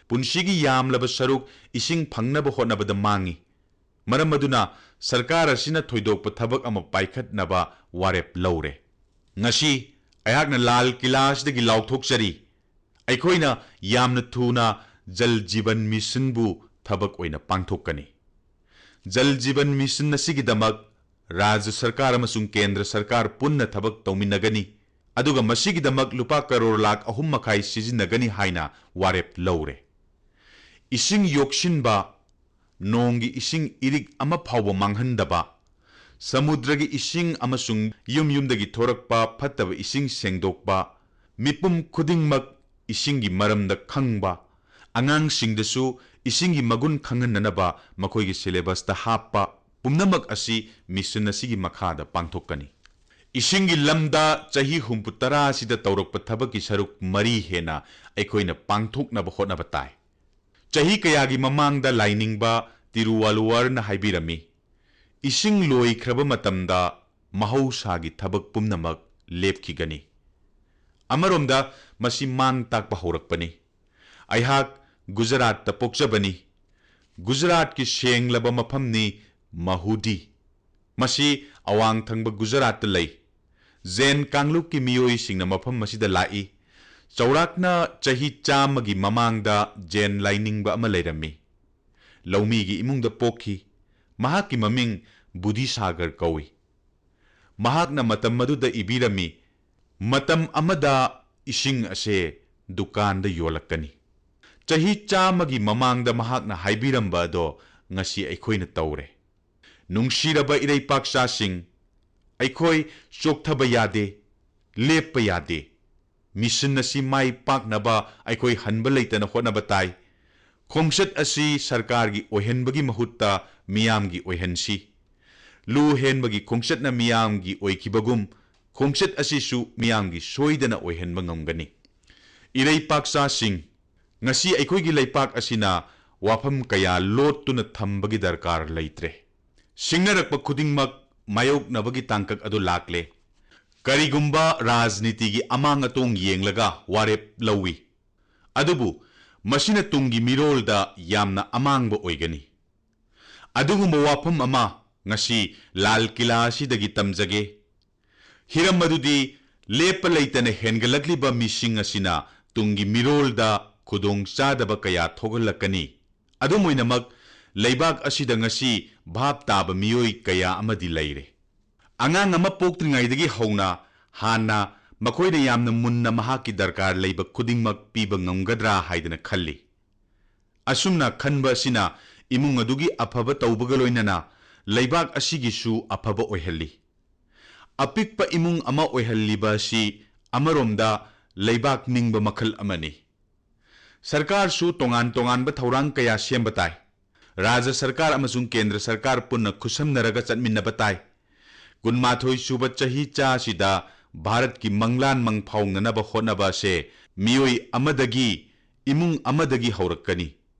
ꯄꯨꯟꯁꯤꯒꯤ ꯌꯥꯝꯂꯕ ꯁꯔꯨꯛ ꯏꯁꯤꯡ ꯐꯪꯅꯕ ꯍꯣꯠꯅꯕꯗ ꯃꯥꯡꯏ꯫ ꯃꯔꯝ ꯑꯗꯨꯅ ꯁꯔꯀꯥꯔ ꯑꯁꯤꯅ ꯊꯣꯏꯗꯣꯛꯄ ꯊꯕꯛ ꯑꯃ ꯄꯥꯏꯈꯠꯅꯕ ꯋꯥꯔꯦꯞ ꯂꯧꯔꯦ꯫ ꯉꯁꯤ ꯑꯩꯍꯥꯛꯅ ꯂꯥꯜ ꯀꯤꯂꯥ ꯑꯁꯤꯗꯒꯤ ꯂꯥꯎꯊꯣꯛꯆꯔꯤ, ꯑꯩꯈꯣꯏꯅ ꯌꯥꯝꯅ ꯊꯨꯅ ꯖꯜ ꯖꯤꯕꯟ ꯃꯤꯁꯟꯕꯨ ꯊꯕꯛ ꯑꯣꯏꯅ ꯄꯥꯡꯊꯣꯛꯀꯅꯤ꯫ ꯖꯜ ꯖꯤꯕꯟ ꯃꯤꯁꯟ ꯑꯁꯤꯒꯤꯗꯃꯛ ꯔꯥꯖ꯭ꯌ ꯁꯔꯀꯥꯔ ꯑꯃꯁꯨꯡ ꯀꯦꯟꯗ꯭ꯔ ꯁꯔꯀꯥꯔ ꯄꯨꯟꯅ ꯊꯕꯛ ꯇꯧꯃꯤꯟꯅꯒꯅꯤ, ꯑꯗꯨꯒ ꯃꯁꯤꯒꯤꯗꯃꯛ ꯂꯨꯄꯥ ꯀꯔꯣꯔ ꯂꯥꯈ ꯑꯍꯨꯝ ꯃꯈꯥꯏ ꯁꯤꯖꯤꯟꯅꯒꯅꯤ ꯍꯥꯏꯅ ꯋꯥꯔꯦꯞ ꯂꯧꯔꯦ꯫ ꯏꯁꯤꯡ ꯌꯣꯛꯁꯤꯟꯕ, ꯅꯣꯡꯒꯤ ꯏꯁꯤꯡ ꯏꯔꯤꯛ ꯑꯃ ꯐꯥꯎꯕ ꯃꯥꯡꯍꯟꯗꯕ, ꯁꯃꯨꯗ꯭ꯔꯒꯤ ꯏꯁꯤꯡ ꯑꯃꯁꯨꯡ ꯌꯨꯝ ꯌꯨꯝꯗꯒꯤ ꯊꯣꯔꯛꯄ ꯐꯠꯇꯕ ꯏꯁꯤꯡ ꯁꯦꯡꯗꯣꯛꯄ, ꯃꯤꯄꯨꯝ ꯈꯨꯗꯤꯡꯃꯛ ꯏꯁꯤꯡꯒꯤ ꯃꯔꯝꯗ ꯈꯪꯕ, ꯑꯉꯥꯡꯁꯤꯡꯗꯁꯨ ꯏꯁꯤꯡꯒꯤ ꯃꯒꯨꯟ ꯈꯪꯍꯟꯅꯅꯕ ꯃꯈꯣꯏꯒꯤ ꯁꯤꯂꯦꯕꯁꯇ ꯍꯥꯞꯄ, ꯄꯨꯝꯅꯃꯛ ꯑꯁꯤ ꯃꯤꯁꯟ ꯑꯁꯤꯒꯤ ꯃꯈꯥꯗ ꯄꯥꯡꯊꯣꯛꯀꯅꯤ꯫ ꯏꯁꯤꯡꯒꯤ ꯂꯝꯗ ꯆꯍꯤ ꯍꯨꯝꯐꯨ ꯇꯔꯥ ꯑꯁꯤꯗ ꯇꯧꯔꯛꯄ ꯊꯕꯛꯀꯤ ꯁꯔꯨꯛ ꯃꯔꯤ ꯍꯦꯟꯅ ꯑꯩꯈꯣꯏꯅ ꯄꯥꯡꯊꯣꯛꯅꯕ ꯍꯣꯠꯅꯕ ꯇꯥꯏ꯫ ꯆꯍꯤ ꯀꯌꯥꯒꯤ ꯃꯃꯥꯡꯗ ꯂꯥꯏꯅꯤꯡꯕ ꯇꯤꯔꯨꯋꯥꯂꯨꯋꯔꯅ ꯍꯥꯏꯕꯤꯔꯝꯃꯤ, ꯏꯁꯤꯡ ꯂꯣꯏꯈ꯭ꯔꯕ ꯃꯇꯝꯗ ꯃꯍꯧꯁꯥꯒꯤ ꯊꯕꯛ ꯄꯨꯝꯅꯃꯛ ꯂꯦꯞꯈꯤꯒꯅꯤ꯫ ꯑꯃꯔꯣꯝꯗ ꯃꯁꯤ ꯃꯥꯡ ꯇꯥꯛꯄ ꯍꯧꯔꯛꯄꯅꯤ꯫ ꯑꯩꯍꯥꯛ ꯒꯨꯖꯔꯥꯠꯇ ꯄꯣꯛꯆꯕꯅꯤ꯫ ꯒꯨꯖꯔꯥꯠꯀꯤ ꯁꯦꯡꯂꯕ ꯃꯐꯝꯅꯤ ꯃꯍꯨꯗꯤ꯫ ꯃꯁꯤ ꯑꯋꯥꯡ ꯊꯪꯕ ꯒꯨꯖꯔꯥꯠꯇ ꯂꯩ꯫ ꯖꯦꯟ ꯀꯥꯡꯂꯨꯞꯀꯤ ꯃꯤꯑꯣꯏꯁꯤꯡꯅ ꯃꯐꯝ ꯑꯁꯤꯗ ꯂꯥꯛꯏ꯫ ꯆꯥꯎꯔꯥꯛꯅ ꯆꯍꯤ ꯆꯥꯝꯃꯒꯤ ꯃꯃꯥꯡꯗ ꯖꯦꯟ ꯂꯥꯏꯅꯤꯡꯕ ꯑꯃ ꯂꯩꯔꯝꯃꯤ꯫ ꯂꯧꯃꯤꯒꯤ ꯏꯃꯨꯡꯗ ꯄꯣꯛꯈꯤ꯫ ꯃꯍꯥꯛꯀꯤ ꯃꯃꯤꯡ ꯕꯨꯙꯤꯁꯥꯒꯔ ꯀꯧꯏ꯫ ꯃꯍꯥꯛꯅ ꯃꯇꯝ ꯑꯗꯨꯗ ꯏꯕꯤꯔꯝꯃꯤ, "ꯃꯇꯝ ꯑꯃꯗ ꯏꯁꯤꯡ ꯑꯁꯦ ꯗꯨꯀꯥꯟꯗ ꯌꯣꯜꯂꯛꯀꯅꯤ꯫" ꯆꯍꯤ ꯆꯥꯝꯃꯒꯤ ꯃꯃꯥꯡꯗ ꯃꯍꯥꯛꯅ ꯍꯥꯏꯕꯤꯔꯝꯕ ꯑꯗꯣ ꯉꯁꯤ ꯑꯩꯈꯣꯏꯅ ꯇꯧꯔꯦ꯫ ꯅꯨꯡꯁꯤꯔꯕ ꯏꯔꯩꯄꯥꯛꯆꯥꯁꯤꯡ, ꯑꯩꯈꯣꯏ ꯆꯣꯛꯊꯕ ꯌꯥꯗꯦ, ꯂꯦꯞꯄ ꯌꯥꯗꯦ꯫ ꯃꯤꯁꯟ ꯑꯁꯤ ꯃꯥꯏ ꯄꯥꯛꯅꯕ ꯑꯩꯈꯣꯏ ꯍꯟꯕ ꯂꯩꯇꯅ ꯍꯣꯠꯅꯕ ꯇꯥꯏ꯫ ꯈꯣꯡꯆꯠ ꯑꯁꯤ ꯁꯔꯀꯥꯔꯒꯤ ꯑꯣꯏꯍꯟꯕꯒꯤ ꯃꯍꯨꯠꯇ ꯃꯤꯌꯥꯝꯒꯤ ꯑꯣꯏꯍꯟꯁꯤ꯫ ꯂꯨ ꯍꯦꯟꯕꯒꯤ ꯈꯣꯡꯆꯠꯅ ꯃꯤꯌꯥꯝꯒꯤ ꯑꯣꯏꯈꯤꯕꯒꯨꯝ, ꯈꯣꯡꯆꯠ ꯑꯁꯤꯁꯨ ꯃꯤꯌꯥꯝꯒꯤ ꯁꯣꯏꯗꯅ ꯑꯣꯏꯍꯟꯕ ꯉꯝꯒꯅꯤ꯫ ꯏꯔꯩꯄꯥꯛꯆꯥꯁꯤꯡ, ꯉꯁꯤ ꯑꯩꯈꯣꯏꯒꯤ ꯂꯩꯄꯥꯛ ꯑꯁꯤꯅ ꯋꯥꯐꯝ ꯀꯌꯥ ꯂꯣꯠꯇꯨꯅ ꯊꯝꯕꯒꯤ ꯗꯔꯀꯥꯔ ꯂꯩꯇ꯭ꯔꯦ꯫ ꯁꯤꯡꯅꯔꯛꯄ ꯈꯨꯗꯤꯡꯃꯛ ꯃꯥꯌꯣꯛꯅꯕꯒꯤ ꯇꯥꯡꯀꯛ ꯑꯗꯨ ꯂꯥꯛꯂꯦ꯫ ꯀꯔꯤꯒꯨꯝꯕ ꯔꯥꯖꯅꯤꯇꯤꯒꯤ ꯑꯃꯥꯡ ꯑꯇꯣꯡ ꯌꯦꯡꯂꯒ ꯋꯥꯔꯦꯞ ꯂꯧꯏ, ꯑꯗꯨꯕꯨ ꯃꯁꯤꯅ ꯇꯨꯡꯒꯤ ꯃꯤꯔꯣꯜꯗ ꯌꯥꯝꯅ ꯑꯃꯥꯡꯕ ꯑꯣꯏꯒꯅꯤ꯫ ꯑꯗꯨꯒꯨꯝꯕ ꯋꯥꯐꯝ ꯑꯃ ꯉꯁꯤ ꯂꯥꯜ ꯀꯤꯂꯥ ꯑꯁꯤꯗꯒꯤ ꯇꯝꯖꯒꯦ꯫ ꯍꯤꯔꯝ ꯑꯗꯨꯗꯤ ꯂꯦꯞꯄ ꯂꯩꯇꯅ ꯍꯦꯟꯒꯠꯂꯛꯂꯤꯕ ꯃꯤꯁꯤꯡ ꯑꯁꯤꯅ ꯇꯨꯡꯒꯤ ꯃꯤꯔꯣꯜꯗ ꯈꯨꯗꯣꯡꯆꯥꯗꯕ ꯀꯌꯥ ꯊꯣꯛꯍꯜꯂꯛꯀꯅꯤ꯫ ꯑꯗꯨꯝ ꯑꯣꯏꯅꯃꯛ, ꯂꯩꯕꯥꯛ ꯑꯁꯤꯗ ꯉꯁꯤ ꯚꯥꯞ ꯇꯥꯕ ꯃꯤꯑꯣꯏ ꯀꯌꯥ ꯑꯃꯗꯤ ꯂꯩꯔꯦ꯫ ꯑꯉꯥꯡ ꯑꯃ ꯄꯣꯛꯇ꯭ꯔꯤꯉꯩꯗꯒꯤ ꯍꯧꯅ ꯍꯥꯟꯅ ꯃꯈꯣꯏꯅ ꯌꯥꯝꯅ ꯃꯨꯟꯅ ꯃꯍꯥꯛꯀꯤ ꯗꯔꯀꯥꯔ ꯂꯩꯕ ꯈꯨꯗꯤꯡꯃꯛ ꯄꯤꯕ ꯉꯝꯒꯗ꯭ꯔꯥ ꯍꯥꯏꯗꯅ ꯈꯜꯂꯤ꯫ ꯑꯁꯨꯝꯅ ꯈꯟꯕ ꯑꯁꯤꯅ ꯏꯃꯨꯡ ꯑꯗꯨꯒꯤ ꯑꯐꯕ ꯇꯧꯕꯒ ꯂꯣꯏꯅꯅ ꯂꯩꯕꯥꯛ ꯑꯁꯤꯒꯤꯁꯨ ꯑꯐꯕ ꯑꯣꯏꯍꯜꯂꯤ꯫ ꯑꯄꯤꯛꯄ ꯏꯃꯨꯡ ꯑꯃ ꯑꯣꯏꯍꯜꯂꯤꯕ ꯑꯁꯤ ꯑꯃꯔꯣꯝꯗ ꯂꯩꯕꯥꯛ ꯅꯤꯡꯕ ꯃꯈꯜ ꯑꯃꯅꯤ꯫ ꯁꯔꯀꯥꯔꯁꯨ ꯇꯣꯉꯥꯟ ꯇꯣꯉꯥꯟꯕ ꯊꯧꯔꯥꯡ ꯀꯌꯥ ꯁꯦꯝꯕ ꯇꯥꯏ꯫ ꯔꯥꯖ꯭ꯌ ꯁꯔꯀꯥꯔ ꯑꯃꯁꯨꯡ ꯀꯦꯟꯗ꯭ꯔ ꯁꯔꯀꯥꯔ ꯄꯨꯟꯅ ꯈꯨꯠꯁꯝꯅꯔꯒ ꯆꯠꯃꯤꯟꯅꯕ ꯇꯥꯏ꯫ ꯀꯨꯟꯃꯥꯊꯣꯏ ꯁꯨꯕ ꯆꯍꯤꯆꯥ ꯑꯁꯤꯗ ꯚꯥꯔꯠꯀꯤ ꯃꯪꯂꯥꯟ ꯃꯪꯐꯥꯎꯅꯅꯕ ꯍꯣꯠꯅꯕ ꯑꯁꯦ ꯃꯤꯑꯣꯏ ꯑꯃꯗꯒꯤ, ꯏꯃꯨꯡ ꯑꯃꯗꯒꯤ ꯍꯧꯔꯛꯀꯅꯤ꯫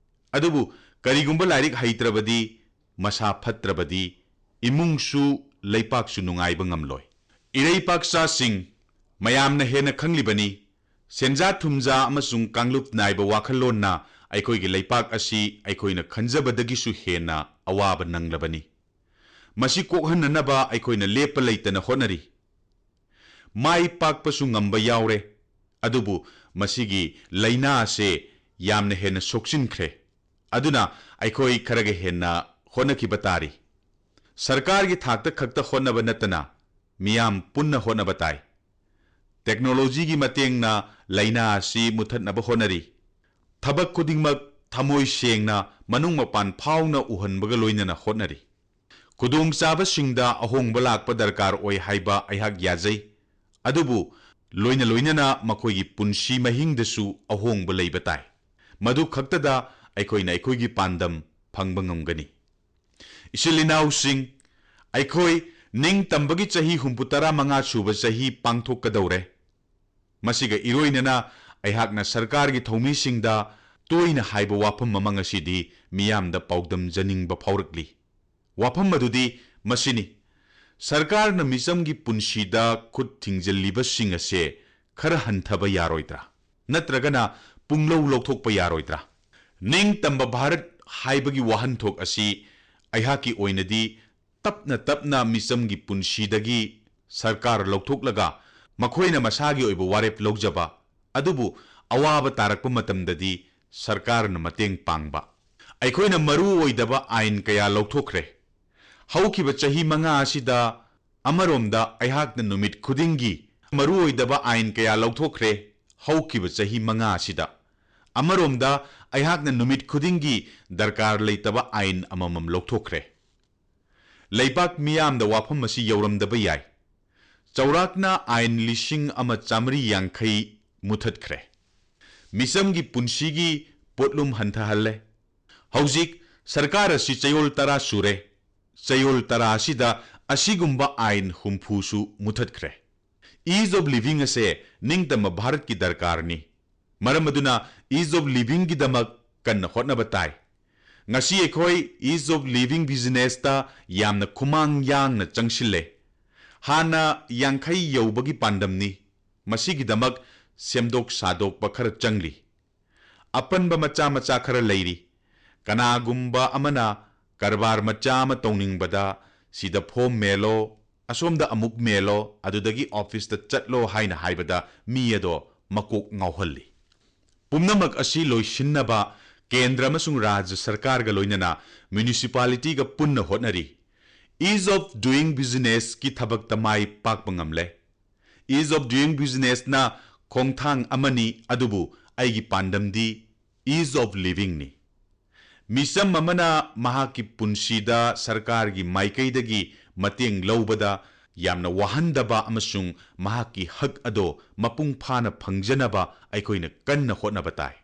ꯑꯗꯨꯕꯨ ꯀꯔꯤꯒꯨꯝꯕ ꯂꯥꯏꯔꯤꯛ ꯍꯩꯇ꯭ꯔꯕꯗꯤ, ꯃꯁꯥ ꯐꯠꯇ꯭ꯔꯕꯗꯤ, ꯏꯃꯨꯡꯁꯨ ꯂꯩꯄꯥꯛꯁꯨ ꯅꯨꯡꯉꯥꯏꯕ ꯉꯝꯂꯣꯏ꯫ ꯏꯔꯩꯄꯥꯛꯆꯥꯁꯤꯡ, ꯃꯌꯥꯝꯅ ꯍꯦꯟꯅ ꯈꯪꯂꯤꯕꯅꯤ, ꯁꯦꯟꯖꯥ ꯊꯨꯝꯖꯥ ꯑꯃꯁꯨꯡ ꯀꯥꯡꯂꯨꯞ ꯅꯥꯏꯕ ꯋꯥꯈꯜꯂꯣꯟꯅ ꯑꯩꯈꯣꯏꯒꯤ ꯂꯩꯄꯥꯛ ꯑꯁꯤ ꯑꯩꯈꯣꯏꯅ ꯈꯟꯖꯕꯗꯒꯤꯁꯨ ꯍꯦꯟꯅ ꯑꯋꯥꯕ ꯅꯪꯂꯕꯅꯤ꯫ ꯃꯁꯤ ꯀꯣꯛꯍꯟꯅꯅꯕ ꯑꯩꯈꯣꯏꯅ ꯂꯦꯞꯄ ꯂꯩꯇꯅ ꯍꯣꯠꯅꯔꯤ꯫ ꯃꯥꯏ ꯄꯥꯛꯄꯁꯨ ꯉꯝꯕ ꯌꯥꯎꯔꯦ, ꯑꯗꯨꯕꯨ ꯃꯁꯤꯒꯤ ꯂꯥꯏꯅꯥ ꯑꯁꯦ ꯌꯥꯝꯅ ꯍꯦꯟꯅ ꯁꯣꯛꯆꯤꯟꯈ꯭ꯔꯦ꯫ ꯑꯗꯨꯅ ꯑꯩꯈꯣꯏ ꯈꯔꯒ ꯍꯦꯟꯅ ꯍꯣꯠꯅꯈꯤꯕ ꯇꯥꯔꯤ꯫ ꯁꯔꯀꯥꯔꯒꯤ ꯊꯥꯛꯇ ꯈꯛꯇ ꯍꯣꯠꯅꯕ ꯅꯠꯇꯅ ꯃꯤꯌꯥꯝ ꯄꯨꯟꯅ ꯍꯣꯠꯅꯕ ꯇꯥꯏ꯫ ꯇꯦꯛꯅꯣꯂꯣꯖꯤꯒꯤ ꯃꯇꯦꯡꯅ ꯂꯥꯏꯅꯥ ꯑꯁꯤ ꯃꯨꯠꯊꯠꯅꯕ ꯍꯣꯠꯅꯔꯤ꯫ ꯊꯕꯛ ꯈꯨꯗꯤꯡꯃꯛ ꯊꯃꯣꯏ ꯁꯦꯡꯅ, ꯃꯅꯨꯡ ꯃꯄꯥꯟ ꯐꯥꯎꯅ ꯎꯍꯟꯕꯒ ꯂꯣꯏꯅꯅ ꯍꯣꯠꯅꯔꯤ꯫ ꯈꯨꯗꯣꯡꯆꯥꯕꯁꯤꯡꯗ ꯑꯍꯣꯡꯕ ꯂꯥꯛꯄ ꯗꯔꯀꯥꯔ ꯑꯣꯏ ꯍꯥꯏꯕ ꯑꯩꯍꯥꯛ ꯌꯥꯖꯩ, ꯑꯗꯨꯕꯨ ꯂꯣꯏꯅ ꯂꯣꯏꯅꯅ ꯃꯈꯣꯏꯒꯤ ꯄꯨꯟꯁꯤ ꯃꯍꯤꯡꯗꯁꯨ ꯑꯍꯣꯡꯕ ꯂꯩꯕ ꯇꯥꯏ꯫ ꯃꯗꯨ ꯈꯛꯇꯗ ꯑꯩꯈꯣꯏꯅ ꯑꯩꯈꯣꯏꯒꯤ ꯄꯥꯟꯗꯝ ꯐꯪꯕ ꯉꯝꯒꯅꯤ꯫ ꯏꯆꯤꯜ ꯏꯅꯥꯎꯁꯤꯡ, ꯑꯩꯈꯣꯏ ꯅꯤꯡꯇꯝꯕꯒꯤ ꯆꯍꯤ ꯍꯨꯝꯐꯨ ꯇꯔꯥ ꯃꯉꯥ ꯁꯨꯕ ꯆꯍꯤ ꯄꯥꯡꯊꯣꯛꯀꯗꯧꯔꯦ꯫ ꯃꯁꯤꯒ ꯏꯔꯣꯏꯅꯅ ꯑꯩꯍꯥꯛꯅ ꯁꯔꯀꯥꯔꯒꯤ ꯊꯧꯃꯤꯁꯤꯡꯗ ꯇꯣꯏꯅ ꯍꯥꯏꯕ ꯋꯥꯐꯝ ꯑꯃ ꯉꯁꯤꯗꯤ ꯃꯤꯌꯥꯝꯗ ꯄꯥꯎꯗꯝꯖꯅꯤꯡꯕ ꯐꯥꯎꯔꯛꯂꯤ꯫ ꯋꯥꯐꯝ ꯑꯗꯨꯗꯤ ꯃꯁꯤꯅꯤ, ꯁꯔꯀꯥꯔꯅ ꯃꯤꯆꯝꯒꯤ ꯄꯨꯟꯁꯤꯗ ꯈꯨꯠ ꯊꯤꯡꯖꯤꯜꯂꯤꯕꯁꯤꯡ ꯑꯁꯦ ꯈꯔ ꯍꯟꯊꯕ ꯌꯥꯔꯣꯏꯗ꯭ꯔꯥ? ꯅꯠꯇ꯭ꯔꯒꯅ ꯄꯨꯡꯂꯧ ꯂꯧꯊꯣꯛꯄ ꯌꯥꯔꯣꯏꯗ꯭ꯔꯥ? ꯅꯤꯡꯇꯝꯕ ꯚꯥꯔꯠ ꯍꯥꯏꯕꯒꯤ ꯋꯥꯍꯟꯊꯣꯛ ꯑꯁꯤ ꯑꯩꯍꯥꯛꯀꯤ ꯑꯣꯏꯅꯗꯤ ꯇꯞꯅ ꯇꯞꯅ ꯃꯤꯆꯝꯒꯤ ꯄꯨꯟꯁꯤꯗꯒꯤ ꯁꯔꯀꯥꯔ ꯂꯧꯊꯣꯛꯂꯒ ꯃꯈꯣꯏꯅ ꯃꯁꯥꯒꯤ ꯑꯣꯏꯕ ꯋꯥꯔꯦꯞ ꯂꯧꯖꯕ, ꯑꯗꯨꯕꯨ ꯑꯋꯥꯕ ꯇꯥꯔꯛꯄ ꯃꯇꯝꯗꯗꯤ ꯁꯔꯀꯥꯔꯅ ꯃꯇꯦꯡ ꯄꯥꯡꯕ꯫ ꯑꯩꯈꯣꯏꯅ ꯃꯔꯨ ꯑꯣꯏꯗꯕ ꯑꯥꯏꯟ ꯀꯌꯥ ꯂꯧꯊꯣꯛꯈ꯭ꯔꯦ꯫ ꯍꯧꯈꯤꯕ ꯆꯍꯤ ꯃꯉꯥ ꯑꯁꯤꯗ ꯑꯃꯔꯣꯝꯗ ꯑꯩꯍꯥꯛꯅ ꯅꯨꯃꯤꯠ ꯈꯨꯗꯤꯡꯒꯤ ꯃꯔꯨ ꯑꯣꯏꯗꯕ ꯑꯥꯏꯟ ꯀꯌꯥ ꯂꯧꯊꯣꯛꯈ꯭ꯔꯦ꯫ ꯍꯧꯈꯤꯕ ꯆꯍꯤ ꯃꯉꯥ ꯑꯁꯤꯗ ꯑꯃꯔꯣꯝꯗ ꯑꯩꯍꯥꯛꯅ ꯅꯨꯃꯤꯠ ꯈꯨꯗꯤꯡꯒꯤ ꯗꯔꯀꯥꯔ ꯂꯩꯇꯕ ꯑꯥꯏꯟ ꯑꯃꯃꯝ ꯂꯧꯊꯣꯛꯈ꯭ꯔꯦ꯫ ꯂꯩꯕꯥꯛ ꯃꯤꯌꯥꯝꯗ ꯋꯥꯐꯝ ꯑꯁꯤ ꯌꯧꯔꯝꯗꯕ ꯌꯥꯏ꯫ ꯆꯥꯎꯔꯥꯛꯅ ꯑꯥꯏꯟ ꯂꯤꯁꯤꯡ ꯑꯃ ꯆꯥꯃꯔꯤ ꯌꯥꯡꯈꯩ ꯃꯨꯊꯠꯈ꯭ꯔꯦ꯫ ꯃꯤꯆꯝꯒꯤ ꯄꯨꯟꯁꯤꯒꯤ ꯄꯣꯠꯂꯨꯝ ꯍꯟꯊꯍꯜꯂꯦ꯫ ꯍꯧꯖꯤꯛ ꯁꯔꯀꯥꯔ ꯑꯁꯤ ꯆꯌꯣꯜ ꯇꯔꯥ ꯁꯨꯔꯦ꯫ ꯆꯌꯣꯜ ꯇꯔꯥ ꯑꯁꯤꯗ ꯑꯁꯤꯒꯨꯝꯕ ꯑꯥꯏꯟ ꯍꯨꯝꯐꯨꯁꯨ ꯃꯨꯊꯠꯈ꯭ꯔꯦ꯫ Ease of living ꯑꯁꯦ ꯅꯤꯡꯇꯝꯕ ꯚꯥꯔꯠꯀꯤ ꯗꯔꯀꯥꯔꯅꯤ꯫ ꯃꯔꯝ ꯑꯗꯨꯅ ease of livingꯒꯤꯗꯃꯛ ꯀꯟꯅ ꯍꯣꯠꯅꯕ ꯇꯥꯏ꯫ ꯉꯁꯤ ꯑꯩꯈꯣꯏ Ease of Living Businessꯇ ꯌꯥꯝꯅ ꯈꯨꯃꯥꯡ ꯌꯥꯡꯅ ꯆꯪꯁꯤꯜꯂꯦ꯫ ꯍꯥꯟꯅ ꯌꯥꯡꯈꯩ ꯌꯧꯕꯒꯤ ꯄꯥꯟꯗꯝꯅꯤ꯫ ꯃꯁꯤꯒꯤꯗꯃꯛ ꯁꯦꯝꯗꯣꯛ ꯁꯥꯗꯣꯛꯄ ꯈꯔ ꯆꯪꯂꯤ꯫ ꯑꯄꯟꯕ ꯃꯆꯥ ꯃꯆꯥ ꯈꯔ ꯂꯩꯔꯤ꯫ ꯀꯅꯥꯒꯨꯝꯕ ꯑꯃꯅ ꯀꯔꯕꯥꯔ ꯃꯆꯥ ꯑꯃ ꯇꯧꯅꯤꯡꯕꯗ ꯁꯤꯗ ꯐꯣꯝ ꯃꯦꯜꯂꯣ, ꯑꯁꯣꯝꯗ ꯑꯃꯨꯛ ꯃꯦꯜꯂꯣ, ꯑꯗꯨꯗꯒꯤ ꯑꯣꯐꯤꯁꯇ ꯆꯠꯂꯣ ꯍꯥꯏꯅ ꯍꯥꯏꯕꯗ ꯃꯤ ꯑꯗꯣ ꯃꯀꯣꯛ ꯉꯥꯎꯍꯜꯂꯤ꯫ ꯄꯨꯝꯅꯃꯛ ꯑꯁꯤ ꯂꯣꯏꯁꯤꯟꯅꯕ ꯀꯦꯟꯗ꯭ꯔ ꯑꯃꯁꯨꯡ ꯔꯥꯖ꯭ꯌ ꯁꯔꯀꯥꯔꯒ ꯂꯣꯏꯅꯅ ꯃ꯭ꯌꯨꯅꯤꯁꯤꯄꯥꯂꯤꯇꯤꯒ ꯄꯨꯟꯅ ꯍꯣꯠꯅꯔꯤ꯫ Ease of Doing Businessꯀꯤ ꯊꯕꯛꯇ ꯃꯥꯏ ꯄꯥꯛꯄ ꯉꯝꯂꯦ꯫ Ease of Doing Businessꯅ ꯈꯣꯡꯊꯥꯡ ꯑꯃꯅꯤ, ꯑꯗꯨꯕꯨ ꯑꯩꯒꯤ ꯄꯥꯟꯗꯝꯗꯤ Ease of Livingꯅꯤ꯫ ꯃꯤꯆꯝ ꯑꯃꯅ ꯃꯍꯥꯛꯀꯤ ꯄꯨꯟꯁꯤꯗ ꯁꯔꯀꯥꯔꯒꯤ ꯃꯥꯏꯀꯩꯗꯒꯤ ꯃꯇꯦꯡ ꯂꯧꯕꯗ ꯌꯥꯝꯅ ꯋꯥꯍꯟꯗꯕ ꯑꯃꯁꯨꯡ ꯃꯍꯥꯛꯀꯤ ꯍꯛ ꯑꯗꯣ ꯃꯄꯨꯡ ꯐꯥꯅ ꯐꯪꯖꯅꯕ ꯑꯩꯈꯣꯏꯅ ꯀꯟꯅ ꯍꯣꯠꯅꯕ ꯇꯥꯏ꯫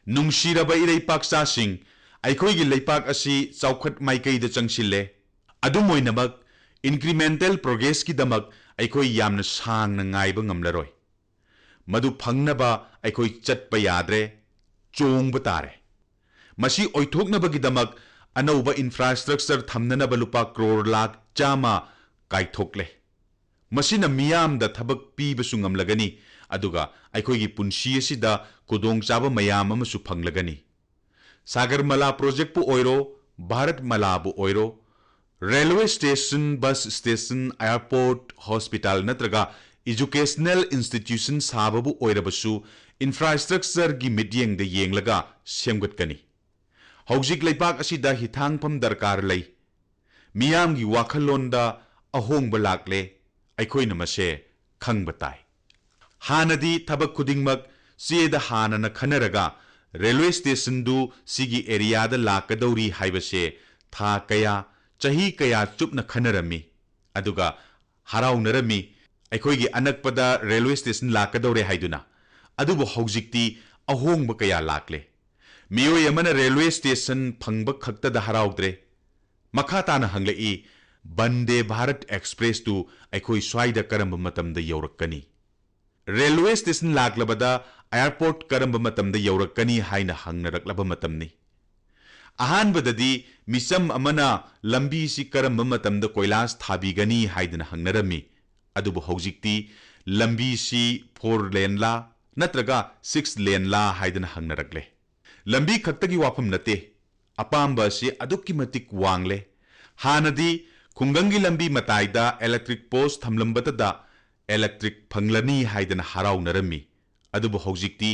ꯅꯨꯡꯁꯤꯔꯕ ꯏꯔꯩꯄꯥꯛꯆꯥꯁꯤꯡ, ꯑꯩꯈꯣꯏꯒꯤ ꯂꯩꯄꯥꯛ ꯑꯁꯤ ꯆꯥꯎꯈꯠ ꯃꯥꯏꯀꯩꯗ ꯆꯪꯁꯤꯜꯂꯦ꯫ ꯑꯗꯨꯝ ꯑꯣꯏꯅꯃꯛ, incremental progressꯀꯤꯗꯃꯛ ꯑꯩꯈꯣꯏ ꯌꯥꯝꯅ ꯁꯥꯡꯅ ꯉꯥꯏꯕ ꯉꯝꯂꯔꯣꯏ꯫ ꯃꯗꯨ ꯐꯪꯅꯕ ꯑꯩꯈꯣꯏ ꯆꯠꯄ ꯌꯥꯗ꯭ꯔꯦ, ꯆꯣꯡꯕ ꯇꯥꯔꯦ꯫ ꯃꯁꯤ ꯑꯣꯏꯊꯣꯛꯅꯕꯒꯤꯗꯃꯛ ꯑꯅꯧꯕ infrastructure ꯊꯝꯅꯅꯕ ꯂꯨꯄꯥ ꯀ꯭ꯔꯣꯔ ꯂꯥꯈ ꯆꯥꯝꯃ ꯀꯥꯏꯊꯣꯛꯂꯦ꯫ ꯃꯁꯤꯅ ꯃꯤꯌꯥꯝꯗ ꯊꯕꯛ ꯄꯤꯕꯁꯨ ꯉꯝꯂꯒꯅꯤ, ꯑꯗꯨꯒ ꯑꯩꯈꯣꯏꯒꯤ ꯄꯨꯟꯁꯤ ꯑꯁꯤꯗ ꯈꯨꯗꯣꯡꯆꯥꯕ ꯃꯌꯥꯝ ꯑꯃꯁꯨ ꯐꯪꯂꯒꯅꯤ꯫ ꯁꯥꯒꯔꯃꯥꯂꯥ ꯄ꯭ꯔꯣꯖꯦꯛꯄꯨ ꯑꯣꯏꯔꯣ, ꯚꯥꯔꯠ ꯃꯥꯂꯥꯕꯨ ꯑꯣꯏꯔꯣ, railway station, bus station, airport, hospital ꯅꯠꯇ꯭ꯔꯒ educational institution ꯁꯥꯕꯕꯨ ꯑꯣꯏꯔꯕꯁꯨ infrastructureꯒꯤ ꯃꯤꯠꯌꯦꯡꯗ ꯌꯦꯡꯂꯒ ꯁꯦꯝꯒꯠꯀꯅꯤ꯫ ꯍꯧꯖꯤꯛ ꯂꯩꯄꯥꯛ ꯑꯁꯤꯗ ꯍꯤꯊꯥꯡꯐꯝ ꯗꯔꯀꯥꯔ ꯂꯩ꯫ ꯃꯤꯌꯥꯝꯒꯤ ꯋꯥꯈꯜꯂꯣꯟꯗ ꯑꯍꯣꯡꯕ ꯂꯥꯛꯂꯦ, ꯑꯩꯈꯣꯏꯅ ꯃꯁꯦ ꯈꯪꯕ ꯇꯥꯏ꯫ ꯍꯥꯟꯅꯗꯤ ꯊꯕꯛ ꯈꯨꯗꯤꯡꯃꯛ ꯆꯦꯗ ꯍꯥꯟꯅꯅ ꯈꯟꯅꯔꯒ ꯔꯦꯜꯋꯦ ꯁ꯭ꯇꯦꯁꯟꯗꯨ ꯁꯤꯒꯤ ꯑꯦꯔꯤꯌꯥꯗ ꯂꯥꯛꯀꯗꯧꯔꯤ ꯍꯥꯏꯕꯁꯦ ꯊꯥ ꯀꯌꯥ, ꯆꯍꯤ ꯀꯌꯥ ꯆꯨꯞꯅ ꯈꯟꯅꯔꯝꯃꯤ, ꯑꯗꯨꯒ ꯍꯔꯥꯎꯅꯔꯝꯃꯤ, ꯑꯩꯈꯣꯏꯒꯤ ꯑꯅꯛꯄꯗ ꯔꯦꯜꯋꯦ ꯁ꯭ꯇꯦꯁꯟ ꯂꯥꯛꯀꯗꯧꯔꯦ ꯍꯥꯏꯗꯨꯅ꯫ ꯑꯗꯨꯕꯨ ꯍꯧꯖꯤꯛꯇꯤ ꯑꯍꯣꯡꯕ ꯀꯌꯥ ꯂꯥꯛꯂꯦ꯫ ꯃꯤꯑꯣꯏ ꯑꯃꯅ ꯔꯦꯜꯋꯦ ꯁ꯭ꯇꯦꯁꯟ ꯐꯪꯕ ꯈꯛꯇꯗ ꯍꯔꯥꯎꯗ꯭ꯔꯦ꯫ ꯃꯈꯥ ꯇꯥꯅ ꯍꯪꯂꯛꯏ, ꯕꯟꯗꯦ ꯚꯥꯔꯠ ꯑꯦꯛꯁꯄ꯭ꯔꯦꯁꯇꯨ ꯑꯩꯈꯣꯏ ꯁ꯭ꯋꯥꯏꯗ ꯀꯔꯝꯕ ꯃꯇꯝꯗ ꯌꯧꯔꯛꯀꯅꯤ? ꯔꯦꯜꯋꯦ ꯁ꯭ꯇꯦꯁꯟ ꯂꯥꯛꯂꯕꯗ ꯑꯦꯌꯔꯄꯣꯔꯠ ꯀꯔꯝꯕ ꯃꯇꯝꯗ ꯌꯧꯔꯛꯀꯅꯤ ꯍꯥꯏꯅ ꯍꯪꯅꯔꯛꯂꯕ ꯃꯇꯝꯅꯤ꯫ ꯑꯍꯥꯟꯕꯗꯗꯤ ꯃꯤꯆꯝ ꯑꯃꯅ ꯂꯝꯕꯤꯁꯤ ꯀꯔꯝꯕ ꯃꯇꯝꯗ ꯀꯣꯏꯂꯥꯁ ꯊꯥꯕꯤꯒꯅꯤ ꯍꯥꯏꯗꯅ ꯍꯪꯅꯔꯝꯃꯤ꯫ ꯑꯗꯨꯕꯨ ꯍꯧꯖꯤꯛꯇꯤ ꯂꯝꯕꯤꯁꯤ ꯐꯣꯔ ꯂꯦꯟꯂꯥ ꯅꯠꯇ꯭ꯔꯒ ꯁꯤꯛꯁ ꯂꯦꯟꯂꯥ ꯍꯥꯏꯗꯅ ꯍꯪꯅꯔꯛꯂꯦ꯫ ꯂꯝꯕꯤ ꯈꯛꯇꯒꯤ ꯋꯥꯐꯝ ꯅꯠꯇꯦ, ꯑꯄꯥꯝꯕ ꯑꯁꯤ ꯑꯗꯨꯛꯀꯤ ꯃꯇꯤꯛ ꯋꯥꯡꯂꯦ꯫ ꯍꯥꯟꯅꯗꯤ ꯈꯨꯡꯒꯪꯒꯤ ꯂꯝꯕꯤ ꯃꯇꯥꯏꯗ ꯏꯂꯦꯛꯇ꯭ꯔꯤꯛ ꯄꯣꯁ ꯊꯝꯂꯝꯕꯇꯗ ꯏꯂꯦꯛꯇ꯭ꯔꯤꯛ ꯐꯪꯂꯅꯤ ꯍꯥꯏꯗꯅ ꯍꯔꯥꯎꯅꯔꯝꯃꯤ꯫ ꯑꯗꯨꯕꯨ ꯍꯧꯖꯤꯛꯇꯤ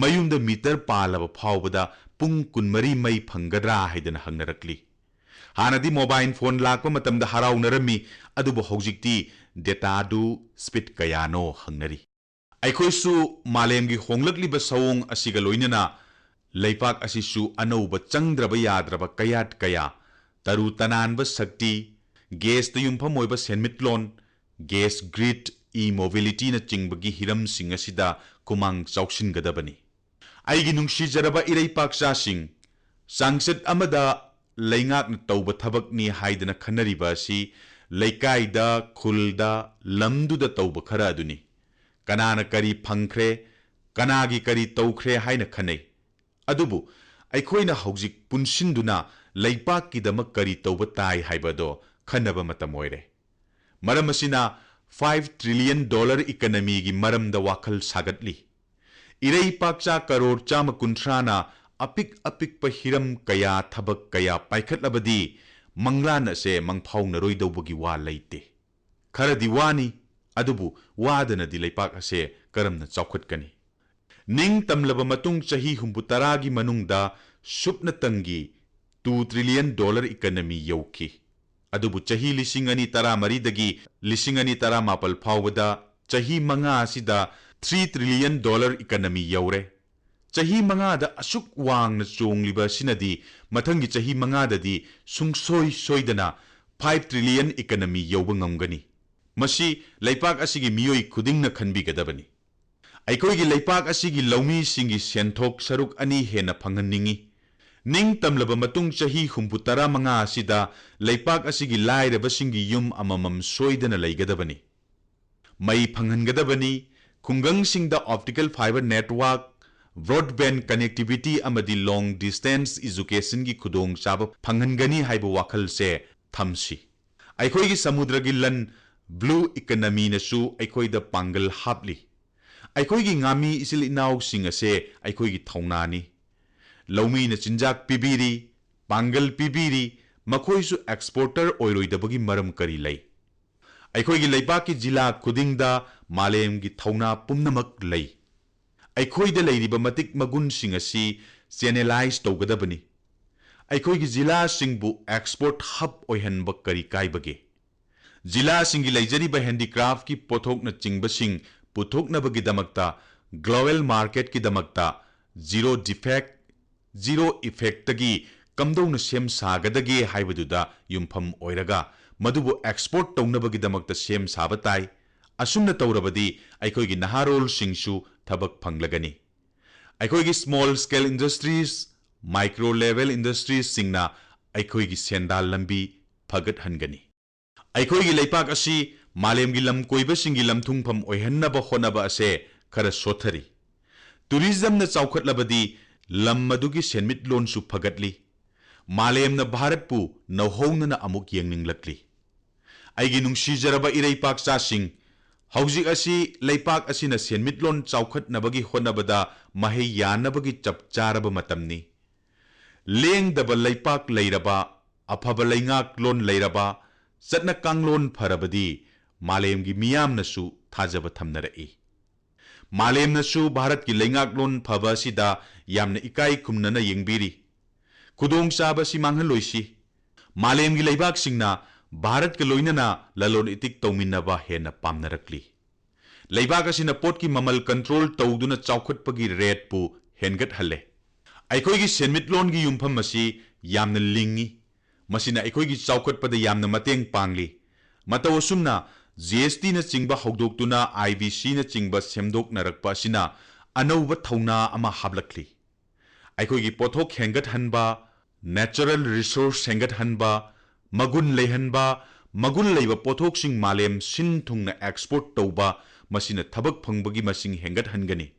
ꯃꯌꯨꯝꯗ ꯃꯤꯇꯔ ꯄꯥꯜꯂꯕ ꯐꯥꯎꯕꯗ ꯄꯨꯡ ꯀꯨꯟꯃꯔꯤ ꯃꯩ ꯐꯪꯒꯗ꯭ꯔꯥ ꯍꯥꯏꯗꯅ ꯍꯪꯅꯔꯛꯂꯤ꯫ ꯍꯥꯟꯅꯗꯤ ꯃꯣꯕꯥꯏꯜ ꯐꯣꯟ ꯂꯥꯛꯄ ꯃꯇꯝꯗ ꯍꯔꯥꯎꯅꯔꯝꯃꯤ, ꯑꯗꯨꯕꯨ ꯍꯧꯖꯤꯛꯇꯤ ꯗꯦꯇꯥꯗꯨ ꯁ꯭ꯄꯤꯗ ꯀꯌꯥꯅꯣ ꯍꯪꯅꯔꯤ꯫ ꯑꯩꯈꯣꯏꯁꯨ ꯃꯥꯂꯦꯝꯒꯤ ꯍꯣꯡꯂꯛꯂꯤꯕ ꯁꯑꯣꯡ ꯑꯁꯤꯒ ꯂꯣꯏꯅꯅ ꯂꯩꯄꯥꯛ ꯑꯁꯤꯁꯨ ꯑꯅꯧꯕ ꯆꯪꯗ꯭ꯔꯕ ꯌꯥꯗ꯭ꯔꯕ ꯀꯌꯥꯠ ꯀꯌꯥ, ꯇꯔꯨ ꯇꯅꯥꯟꯕ ꯁꯛꯇꯤ, ꯒꯦꯁꯇ ꯌꯨꯝꯐꯝ ꯑꯣꯏꯕ ꯁꯦꯟꯃꯤꯠꯂꯣꯟ, ꯒꯦꯁ ꯒ꯭ꯔꯤꯗ, ꯏ ꯃꯣꯕꯤꯂꯤꯇꯤꯅꯆꯤꯡꯕꯒꯤ ꯍꯤꯔꯝꯁꯤꯡ ꯑꯁꯤꯗ ꯈꯨꯃꯥꯡ ꯆꯥꯎꯁꯤꯟꯒꯗꯕꯅꯤ꯫ ꯑꯩꯒꯤ ꯅꯨꯡꯁꯤꯖꯔꯕ ꯏꯔꯩꯄꯥꯛꯆꯥꯁꯤꯡ, ꯆꯥꯡꯆꯠ ꯑꯃꯗ ꯂꯩꯉꯥꯛꯅ ꯇꯧꯕ ꯊꯕꯛꯅꯤ ꯍꯥꯏꯗꯅ ꯈꯟꯅꯔꯤꯕ ꯑꯁꯤ ꯂꯩꯀꯥꯏꯗ, ꯈꯨꯜꯗ, ꯂꯝꯗꯨꯗ ꯇꯧꯕ ꯈꯔ ꯑꯗꯨꯅꯤ꯫ ꯀꯅꯥꯅ ꯀꯔꯤ ꯐꯪꯈ꯭ꯔꯦ, ꯀꯅꯥꯒꯤ ꯀꯔꯤ ꯇꯧꯈ꯭ꯔꯦ ꯍꯥꯏꯅ ꯈꯟꯅꯩ꯫ ꯑꯗꯨꯕꯨ ꯑꯩꯈꯣꯏꯅ ꯍꯧꯖꯤꯛ ꯄꯨꯟꯁꯤꯟꯗꯨꯅ ꯂꯩꯄꯥꯛꯀꯤꯗꯃꯛ ꯀꯔꯤ ꯇꯧꯕ ꯇꯥꯏ ꯍꯥꯏꯕꯗꯣ ꯈꯟꯅꯕ ꯃꯇꯝ ꯑꯣꯏꯔꯦ꯫ ꯃꯔꯝ ꯑꯁꯤꯅ ꯐꯥꯏꯚ ꯇ꯭ꯔꯤꯂꯤꯌꯟ ꯗꯣꯂꯔ ꯏꯀꯅꯃꯤꯒꯤ ꯃꯔꯝꯗ ꯋꯥꯈꯜ ꯁꯥꯒꯠꯂꯤ꯫ ꯏꯔꯩꯄꯥꯛꯆꯥ ꯀꯔꯣꯔ ꯆꯥꯝꯃ ꯀꯨꯟꯊ꯭ꯔꯥꯅ ꯑꯄꯤꯛ ꯑꯄꯤꯛꯄ ꯍꯤꯔꯝ ꯀꯌꯥ, ꯊꯕꯛ ꯀꯌꯥ ꯄꯥꯏꯈꯠꯂꯕꯗꯤ ꯃꯪꯂꯥꯟ ꯑꯁꯦ ꯃꯪꯐꯥꯎꯅꯔꯣꯏꯗꯧꯕꯒꯤ ꯋꯥ ꯂꯩꯇꯦ꯫ ꯈꯔꯗꯤ ꯋꯥꯅꯤ, ꯑꯗꯨꯕꯨ ꯋꯥꯗꯅꯗꯤ ꯂꯩꯄꯥꯛ ꯑꯁꯦ ꯀꯔꯝꯅ ꯆꯥꯎꯈꯠꯀꯅꯤ? ꯅꯤꯡ ꯇꯝꯂꯕ ꯃꯇꯨꯡ ꯆꯍꯤ ꯍꯨꯝꯐꯨ ꯇꯔꯥꯒꯤ ꯃꯅꯨꯡꯗ ꯁꯨꯞꯅꯇꯪꯒꯤ ꯇꯨ ꯇ꯭ꯔꯤꯂꯤꯌꯟ ꯗꯣꯂꯔ ꯏꯀꯅꯃꯤ ꯌꯧꯈꯤ꯫ ꯑꯗꯨꯕꯨ ꯆꯍꯤ ꯂꯤꯁꯤꯡ ꯑꯅꯤ ꯇꯔꯥꯃꯔꯤꯗꯒꯤ ꯂꯤꯁꯤꯡ ꯑꯅꯤ ꯇꯔꯥꯃꯥꯄꯜ ꯐꯥꯎꯕꯗ ꯆꯍꯤ ꯃꯉꯥ ꯑꯁꯤꯗ ꯊ꯭ꯔꯤ ꯇ꯭ꯔꯤꯂꯤꯌꯟ ꯗꯣꯂꯔ ꯏꯀꯅꯃꯤ ꯌꯧꯔꯦ꯫ ꯆꯍꯤ ꯃꯉꯥꯗ ꯑꯁꯨꯛ ꯋꯥꯡꯅ ꯆꯣꯡꯂꯤꯕ ꯑꯁꯤꯅꯗꯤ ꯃꯊꯪꯒꯤ ꯆꯍꯤ ꯃꯉꯥꯗꯗꯤ ꯁꯨꯡꯁꯣꯏ ꯁꯣꯏꯗꯅ ꯐꯥꯏꯚ ꯇ꯭ꯔꯤꯂꯤꯌꯟ ꯏꯀꯅꯃꯤ ꯌꯧꯕ ꯉꯝꯒꯅꯤ꯫ ꯃꯁꯤ ꯂꯩꯄꯥꯛ ꯑꯁꯤꯒꯤ ꯃꯤꯑꯣꯏ ꯈꯨꯗꯤꯡꯅ ꯈꯟꯕꯤꯒꯗꯕꯅꯤ꯫ ꯑꯩꯈꯣꯏꯒꯤ ꯂꯩꯄꯥꯛ ꯑꯁꯤꯒꯤ ꯂꯧꯃꯤꯁꯤꯡꯒꯤ ꯁꯦꯟꯊꯣꯛ ꯁꯔꯨꯛ ꯑꯅꯤ ꯍꯦꯟꯅ ꯐꯪꯍꯟꯅꯤꯡꯏ꯫ ꯅꯤꯡ ꯇꯝꯂꯕ ꯃꯇꯨꯡ ꯆꯍꯤ ꯍꯨꯝꯐꯨ ꯇꯔꯥ ꯃꯉꯥ ꯑꯁꯤꯗ ꯂꯩꯄꯥꯛ ꯑꯁꯤꯒꯤ ꯂꯥꯏꯔꯕꯁꯤꯡꯒꯤ ꯌꯨꯝ ꯑꯃꯃꯝ ꯁꯣꯏꯗꯅ ꯂꯩꯒꯗꯕꯅꯤ꯫ ꯃꯩ ꯐꯪꯍꯟꯒꯗꯕꯅꯤ, ꯈꯨꯡꯒꯪꯁꯤꯡꯗ optical fibre network, broadband connectivity ꯑꯃꯗꯤ long distance educationꯒꯤ ꯈꯨꯗꯣꯡꯆꯥꯕ ꯐꯪꯍꯟꯒꯅꯤ ꯍꯥꯏꯕ ꯋꯥꯈꯜꯁꯦ ꯊꯝꯁꯤ꯫ ꯑꯩꯈꯣꯏꯒꯤ ꯁꯃꯨꯗ꯭ꯔꯒꯤ ꯂꯟ, blue economyꯅꯁꯨ ꯑꯩꯈꯣꯏꯗ ꯄꯥꯡꯒꯜ ꯍꯥꯞꯂꯤ꯫ ꯑꯩꯈꯣꯏꯒꯤ ꯉꯥꯃꯤ ꯏꯆꯤꯜ ꯏꯅꯥꯎꯁꯤꯡ ꯑꯁꯦ ꯑꯩꯈꯣꯏꯒꯤ ꯊꯧꯅꯥꯅꯤ꯫ ꯂꯧꯃꯤꯅ ꯆꯤꯟꯖꯥꯛ ꯄꯤꯕꯤꯔꯤ, ꯄꯥꯡꯒꯜ ꯄꯤꯕꯤꯔꯤ, ꯃꯈꯣꯏꯁꯨ exporter ꯑꯣꯏꯔꯣꯏꯗꯕꯒꯤ ꯃꯔꯝ ꯀꯔꯤ ꯂꯩ? ꯑꯩꯈꯣꯏꯒꯤ ꯂꯩꯕꯥꯛꯀꯤ ꯖꯤꯂꯥ ꯈꯨꯗꯤꯡꯗ ꯃꯥꯂꯦꯝꯒꯤ ꯊꯧꯅꯥ ꯄꯨꯝꯅꯃꯛ ꯂꯩ꯫ ꯑꯩꯈꯣꯏꯗ ꯂꯩꯔꯤꯕ ꯃꯇꯤꯛ ꯃꯒꯨꯟꯁꯤꯡ ꯑꯁꯤ channelize ꯇꯧꯒꯗꯕꯅꯤ꯫ ꯑꯩꯈꯣꯏꯒꯤ ꯖꯤꯂꯥꯁꯤꯡꯕꯨ export hub ꯑꯣꯏꯍꯟꯕ ꯀꯔꯤ ꯀꯥꯏꯕꯒꯦ? ꯖꯤꯂꯥꯁꯤꯡꯒꯤ ꯂꯩꯖꯔꯤꯕ handicraftꯀꯤ ꯄꯣꯠꯊꯣꯛꯅꯆꯤꯡꯕꯁꯤꯡ ꯄꯨꯊꯣꯛꯅꯕꯒꯤꯗꯃꯛꯇ global marketꯀꯤꯗꯃꯛꯇ zero defect, zero effectꯇꯒꯤ ꯀꯝꯗꯧꯅ ꯁꯦꯝ ꯁꯥꯒꯗꯒꯦ ꯍꯥꯏꯕꯗꯨꯗ ꯌꯨꯝꯐꯝ ꯑꯣꯏꯔꯒ ꯃꯗꯨꯕꯨ export ꯇꯧꯅꯕꯒꯤꯗꯃꯛꯇ ꯁꯦꯝ ꯁꯥꯕ ꯇꯥꯏ꯫ ꯑꯁꯨꯝꯅ ꯇꯧꯔꯕꯗꯤ ꯑꯩꯈꯣꯏꯒꯤ ꯅꯍꯥꯔꯣꯜꯁꯤꯡꯁꯨ ꯊꯕꯛ ꯐꯪꯂꯒꯅꯤ꯫ ꯑꯩꯈꯣꯏꯒꯤ small scale industries, micro level industriesꯁꯤꯡꯅ ꯑꯩꯈꯣꯏꯒꯤ ꯁꯦꯟꯗꯥꯜ ꯂꯝꯕꯤ ꯐꯒꯠꯍꯟꯒꯅꯤ꯫ ꯑꯩꯈꯣꯏꯒꯤ ꯂꯩꯄꯥꯛ ꯑꯁꯤ ꯃꯥꯂꯦꯝꯒꯤ ꯂꯝ ꯀꯣꯏꯕꯁꯤꯡꯒꯤ ꯂꯝꯊꯨꯡꯐꯝ ꯑꯣꯏꯍꯟꯅꯕ ꯍꯣꯠꯅꯕ ꯑꯁꯦ ꯈꯔ ꯁꯣꯠꯊꯔꯤ꯫ Tourismꯅ ꯆꯥꯎꯈꯠꯂꯕꯗꯤ ꯂꯝ ꯑꯗꯨꯒꯤ ꯁꯦꯟꯃꯤꯠꯂꯣꯟꯁꯨ ꯐꯒꯠꯂꯤ꯫ ꯃꯥꯂꯦꯝꯅ ꯚꯥꯔꯠꯄꯨ ꯅꯧꯍꯧꯅꯅ ꯑꯃꯨꯛ ꯌꯦꯡꯅꯤꯡꯂꯛꯂꯤ꯫ ꯑꯩꯒꯤ ꯅꯨꯡꯁꯤꯖꯔꯕ ꯏꯔꯩꯄꯥꯛꯆꯥꯁꯤꯡ, ꯍꯧꯖꯤꯛ ꯑꯁꯤ ꯂꯩꯄꯥꯛ ꯑꯁꯤꯅ ꯁꯦꯟꯃꯤꯠꯂꯣꯟ ꯆꯥꯎꯈꯠꯅꯕꯒꯤ ꯍꯣꯠꯅꯕꯗ ꯃꯍꯩ ꯌꯥꯟꯅꯕꯒꯤ ꯆꯞ ꯆꯥꯔꯕ ꯃꯇꯝꯅꯤ꯫ ꯂꯦꯡꯗꯕ ꯂꯩꯄꯥꯛ ꯂꯩꯔꯕ, ꯑꯐꯕ ꯂꯩꯉꯥꯛꯂꯣꯟ ꯂꯩꯔꯕ, ꯆꯠꯅ ꯀꯥꯡꯂꯣꯟ ꯐꯔꯕꯗꯤ ꯃꯥꯂꯦꯝꯒꯤ ꯃꯤꯌꯥꯝꯅꯁꯨ ꯊꯥꯖꯕ ꯊꯝꯅꯔꯛꯏ꯫ ꯃꯥꯂꯦꯝꯅꯁꯨ ꯚꯥꯔꯠꯀꯤ ꯂꯩꯉꯥꯛꯂꯣꯟ ꯐꯕ ꯑꯁꯤꯗ ꯌꯥꯝꯅ ꯏꯀꯥꯏ ꯈꯨꯝꯅꯅ ꯌꯦꯡꯕꯤꯔꯤ꯫ ꯈꯨꯗꯣꯡꯆꯥꯕ ꯑꯁꯤ ꯃꯥꯡꯍꯜꯂꯣꯏꯁꯤ꯫ ꯃꯥꯂꯦꯝꯒꯤ ꯂꯩꯕꯥꯛꯁꯤꯡꯅ ꯚꯥꯔꯠꯀ ꯂꯣꯏꯅꯅ ꯂꯂꯣꯟ ꯏꯇꯤꯛ ꯇꯧꯃꯤꯟꯅꯕ ꯍꯦꯟꯅ ꯄꯥꯝꯅꯔꯛꯂꯤ꯫ ꯂꯩꯕꯥꯛ ꯑꯁꯤꯅ ꯄꯣꯠꯀꯤ ꯃꯃꯜ control ꯇꯧꯗꯨꯅ ꯆꯥꯎꯈꯠꯄꯒꯤ rateꯄꯨ ꯍꯦꯟꯒꯠꯍꯜꯂꯦ꯫ ꯑꯩꯈꯣꯏꯒꯤ ꯁꯦꯟꯃꯤꯠꯂꯣꯟꯒꯤ ꯌꯨꯝꯐꯝ ꯑꯁꯤ ꯌꯥꯝꯅ ꯂꯤꯡꯏ꯫ ꯃꯁꯤꯅ ꯑꯩꯈꯣꯏꯒꯤ ꯆꯥꯎꯈꯠꯄꯗ ꯌꯥꯝꯅ ꯃꯇꯦꯡ ꯄꯥꯡꯂꯤ꯫ ꯃꯇꯧ ꯑꯁꯨꯝꯅ GSTꯅꯆꯤꯡꯕ ꯍꯧꯗꯣꯛꯇꯨꯅ IVCꯅꯆꯤꯡꯕ ꯁꯦꯝꯗꯣꯛꯅꯔꯛꯄ ꯑꯁꯤꯅ ꯑꯅꯧꯕ ꯊꯧꯅꯥ ꯑꯃ ꯍꯥꯞꯂꯛꯂꯤ꯫ ꯑꯩꯈꯣꯏꯒꯤ ꯄꯣꯠꯊꯣꯛ ꯍꯦꯟꯒꯠꯍꯟꯕ, natural resource ꯍꯦꯟꯒꯠꯍꯟꯕ, ꯃꯒꯨꯟ ꯂꯩꯍꯟꯕ, ꯃꯒꯨꯟ ꯂꯩꯕ ꯄꯣꯠꯊꯣꯛꯁꯤꯡ ꯃꯥꯂꯦꯝ ꯁꯤꯟ ꯊꯨꯡꯅ export ꯇꯧꯕ, ꯃꯁꯤꯅ ꯊꯕꯛ ꯐꯪꯕꯒꯤ ꯃꯁꯤꯡ ꯍꯦꯟꯒꯠꯍꯟꯒꯅꯤ꯫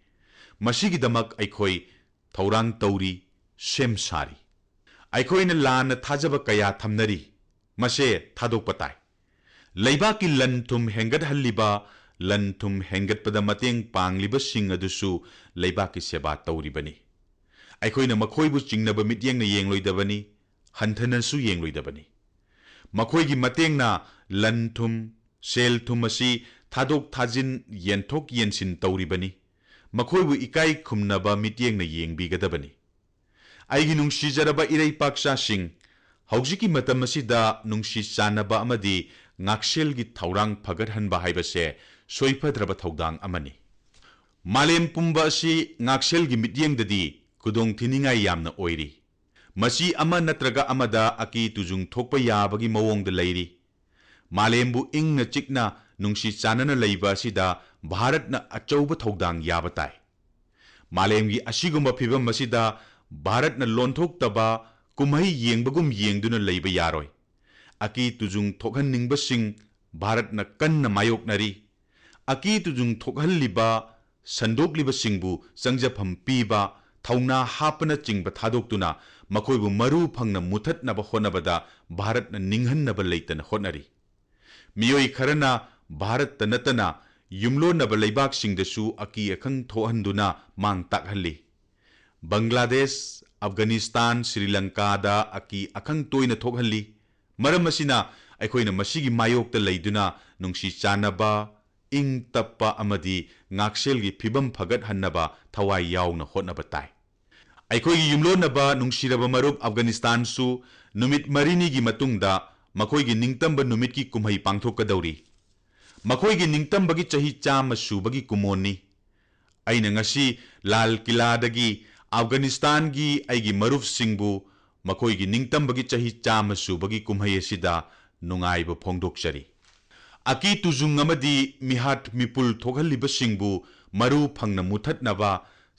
ꯃꯁꯤꯒꯤꯗꯃꯛ ꯑꯩꯈꯣꯏ ꯊꯧꯔꯥꯡ ꯇꯧꯔꯤ, ꯁꯦꯝ ꯁꯥꯔꯤ꯫ ꯑꯩꯈꯣꯏꯅ ꯂꯥꯟꯅ ꯊꯥꯖꯕ ꯀꯌꯥ ꯊꯝꯅꯔꯤ, ꯃꯁꯦ ꯊꯥꯗꯣꯛꯄ ꯇꯥꯏ꯫ ꯂꯩꯕꯥꯛꯀꯤ ꯂꯟ ꯊꯨꯝ ꯍꯦꯟꯒꯠꯍꯜꯂꯤꯕ, ꯂꯟ ꯊꯨꯝ ꯍꯦꯟꯒꯠꯄꯗ ꯃꯇꯦꯡ ꯄꯥꯡꯂꯤꯕꯁꯤꯡ ꯑꯗꯨꯁꯨ ꯂꯩꯕꯥꯛꯀꯤ ꯁꯦꯕꯥ ꯇꯧꯔꯤꯕꯅꯤ꯫ ꯑꯩꯈꯣꯏꯅ ꯃꯈꯣꯏꯕꯨ ꯆꯤꯡꯅꯕ ꯃꯤꯠꯌꯦꯡꯅ ꯌꯦꯡꯂꯣꯏꯗꯕꯅꯤ, ꯍꯟꯊꯅꯁꯨ ꯌꯦꯡꯂꯣꯏꯗꯕꯅꯤ꯫ ꯃꯈꯣꯏꯒꯤ ꯃꯇꯦꯡꯅ ꯂꯟ ꯊꯨꯝ, ꯁꯦꯜ ꯊꯨꯝ ꯑꯁꯤ ꯊꯥꯗꯣꯛ ꯊꯥꯖꯤꯟ, ꯌꯦꯟꯊꯣꯛ ꯌꯦꯟꯁꯤꯟ ꯇꯧꯔꯤꯕꯅꯤ꯫ ꯃꯈꯣꯏꯕꯨ ꯏꯀꯥꯏ ꯈꯨꯝꯅꯕ ꯃꯤꯠꯌꯦꯡꯅ ꯌꯦꯡꯕꯤꯒꯗꯕꯅꯤ꯫ ꯑꯩꯒꯤ ꯅꯨꯡꯁꯤꯖꯔꯕ ꯏꯔꯩꯄꯥꯛꯆꯥꯁꯤꯡ, ꯍꯧꯖꯤꯛꯀꯤ ꯃꯇꯝ ꯑꯁꯤꯗ ꯅꯨꯡꯁꯤ ꯆꯥꯟꯅꯕ ꯑꯃꯗꯤ ꯉꯥꯛꯁꯦꯜꯒꯤ ꯊꯧꯔꯥꯡ ꯐꯒꯠꯍꯟꯕ ꯍꯥꯏꯕꯁꯦ ꯁꯣꯏꯐꯗ꯭ꯔꯕ ꯊꯧꯗꯥꯡ ꯑꯃꯅꯤ꯫ ꯃꯥꯂꯦꯝ ꯄꯨꯝꯕ ꯑꯁꯤ ꯉꯥꯛꯁꯦꯜꯒꯤ ꯃꯤꯠꯌꯦꯡꯗꯗꯤ ꯈꯨꯗꯣꯡ ꯊꯤꯅꯤꯡꯉꯥꯏ ꯌꯥꯝꯅ ꯑꯣꯏꯔꯤ꯫ ꯃꯁꯤ ꯑꯃ ꯅꯠꯇ꯭ꯔꯒ ꯑꯃꯗ ꯑꯀꯤ ꯇꯨꯖꯨꯡ ꯊꯣꯛꯄ ꯌꯥꯕꯒꯤ ꯃꯑꯣꯡꯗ ꯂꯩꯔꯤ꯫ ꯃꯥꯂꯦꯝꯕꯨ ꯏꯪꯅ ꯆꯤꯛꯅ ꯅꯨꯡꯁꯤ ꯆꯥꯟꯅꯅ ꯂꯩꯕ ꯑꯁꯤꯗ ꯚꯥꯔꯠꯅ ꯑꯆꯧꯕ ꯊꯧꯗꯥꯡ ꯌꯥꯕ ꯇꯥꯏ꯫ ꯃꯥꯂꯦꯝꯒꯤ ꯑꯁꯤꯒꯨꯝꯕ ꯐꯤꯚꯝ ꯑꯁꯤꯗ ꯚꯥꯔꯠꯅ ꯂꯣꯟꯊꯣꯛꯇꯕ ꯀꯨꯝꯍꯩ ꯌꯦꯡꯕꯒꯨꯝ ꯌꯦꯡꯗꯨꯅ ꯂꯩꯕ ꯌꯥꯔꯣꯏ꯫ ꯑꯀꯤ ꯇꯨꯖꯨꯡ ꯊꯣꯛꯍꯟꯅꯤꯡꯕꯁꯤꯡ ꯚꯥꯔꯠꯅ ꯀꯟꯅ ꯃꯥꯌꯣꯛꯅꯔꯤ꯫ ꯑꯀꯤ ꯇꯨꯖꯨꯡ ꯊꯣꯛꯍꯜꯂꯤꯕ, ꯁꯟꯗꯣꯛꯂꯤꯕꯁꯤꯡꯕꯨ ꯆꯪꯖꯐꯝ ꯄꯤꯕ, ꯊꯧꯅꯥ ꯍꯥꯞꯄꯅꯆꯤꯡꯕ ꯊꯥꯗꯣꯛꯇꯨꯅ ꯃꯈꯣꯏꯕꯨ ꯃꯔꯨ ꯐꯪꯅ ꯃꯨꯊꯠꯅꯕ ꯍꯣꯠꯅꯕꯗ ꯚꯥꯔꯠꯅ ꯅꯤꯡꯍꯟꯅꯕ ꯂꯩꯇꯅ ꯍꯣꯠꯅꯔꯤ꯫ ꯃꯤꯑꯣꯏ ꯈꯔꯅ ꯚꯥꯔꯠꯇ ꯅꯠꯇꯅ ꯌꯨꯝꯂꯣꯟꯅꯕ ꯂꯩꯕꯥꯛꯁꯤꯡꯗꯁꯨ ꯑꯀꯤ ꯑꯈꯪ ꯊꯣꯛꯍꯟꯗꯨꯅ ꯃꯥꯡ ꯇꯥꯛꯍꯜꯂꯤ꯫ ꯕꯪꯒ꯭ꯂꯥꯗꯦꯁ, ꯑꯐꯒꯥꯅꯤꯁꯇꯥꯟ, ꯁ꯭ꯔꯤ ꯂꯪꯀꯥꯗ ꯑꯀꯤ ꯑꯈꯪ ꯇꯣꯏꯅ ꯊꯣꯛꯍꯜꯂꯤ꯫ ꯃꯔꯝ ꯑꯁꯤꯅ, ꯑꯩꯈꯣꯏꯅ ꯃꯁꯤꯒꯤ ꯃꯥꯌꯣꯛꯇ ꯂꯩꯗꯨꯅ ꯅꯨꯡꯁꯤ ꯆꯥꯟꯅꯕ, ꯏꯪ ꯇꯞꯄ ꯑꯃꯗꯤ ꯉꯥꯛꯁꯦꯜꯒꯤ ꯐꯤꯕꯝ ꯐꯒꯠꯍꯟꯅꯕ ꯊꯋꯥꯏ ꯌꯥꯎꯅ ꯍꯣꯠꯅꯕ ꯇꯥꯏ꯫ ꯑꯩꯈꯣꯏꯒꯤ ꯌꯨꯝꯂꯣꯟꯅꯕ ꯅꯨꯡꯁꯤꯔꯕ ꯃꯔꯨꯞ ꯑꯐꯒꯥꯅꯤꯁꯇꯥꯟꯁꯨ ꯅꯨꯃꯤꯠ ꯃꯔꯤꯅꯤꯒꯤ ꯃꯇꯨꯡꯗ ꯃꯈꯣꯏꯒꯤ ꯅꯤꯡꯇꯝꯕ ꯅꯨꯃꯤꯠꯀꯤ ꯀꯨꯝꯍꯩ ꯄꯥꯡꯊꯣꯛꯀꯗꯧꯔꯤ꯫ ꯃꯈꯣꯏꯒꯤ ꯅꯤꯡꯇꯝꯕꯒꯤ ꯆꯍꯤ ꯆꯥꯝꯃ ꯁꯨꯕꯒꯤ ꯀꯨꯝꯑꯣꯟꯅꯤ꯫ ꯑꯩꯅ ꯉꯁꯤ ꯂꯥꯜ ꯀꯤꯂꯥꯗꯒꯤ ꯑꯐꯒꯥꯅꯤꯁꯇꯥꯟꯒꯤ ꯑꯩꯒꯤ ꯃꯔꯨꯞꯁꯤꯡꯕꯨ ꯃꯈꯣꯏꯒꯤ ꯅꯤꯡꯇꯝꯕꯒꯤ ꯆꯍꯤ ꯆꯥꯝꯃ ꯁꯨꯕꯒꯤ ꯀꯨꯝꯍꯩ ꯑꯁꯤꯗ ꯅꯨꯡꯉꯥꯏꯕ ꯐꯣꯡꯗꯣꯛꯆꯔꯤ꯫ ꯑꯀꯤ ꯇꯨꯖꯨꯡ ꯑꯃꯗꯤ ꯃꯤꯍꯥꯠ ꯃꯤꯄꯨꯜ ꯊꯣꯛꯍꯜꯂꯤꯕꯁꯤꯡꯕꯨ ꯃꯔꯨ ꯐꯪꯅ ꯃꯨꯊꯠꯅꯕ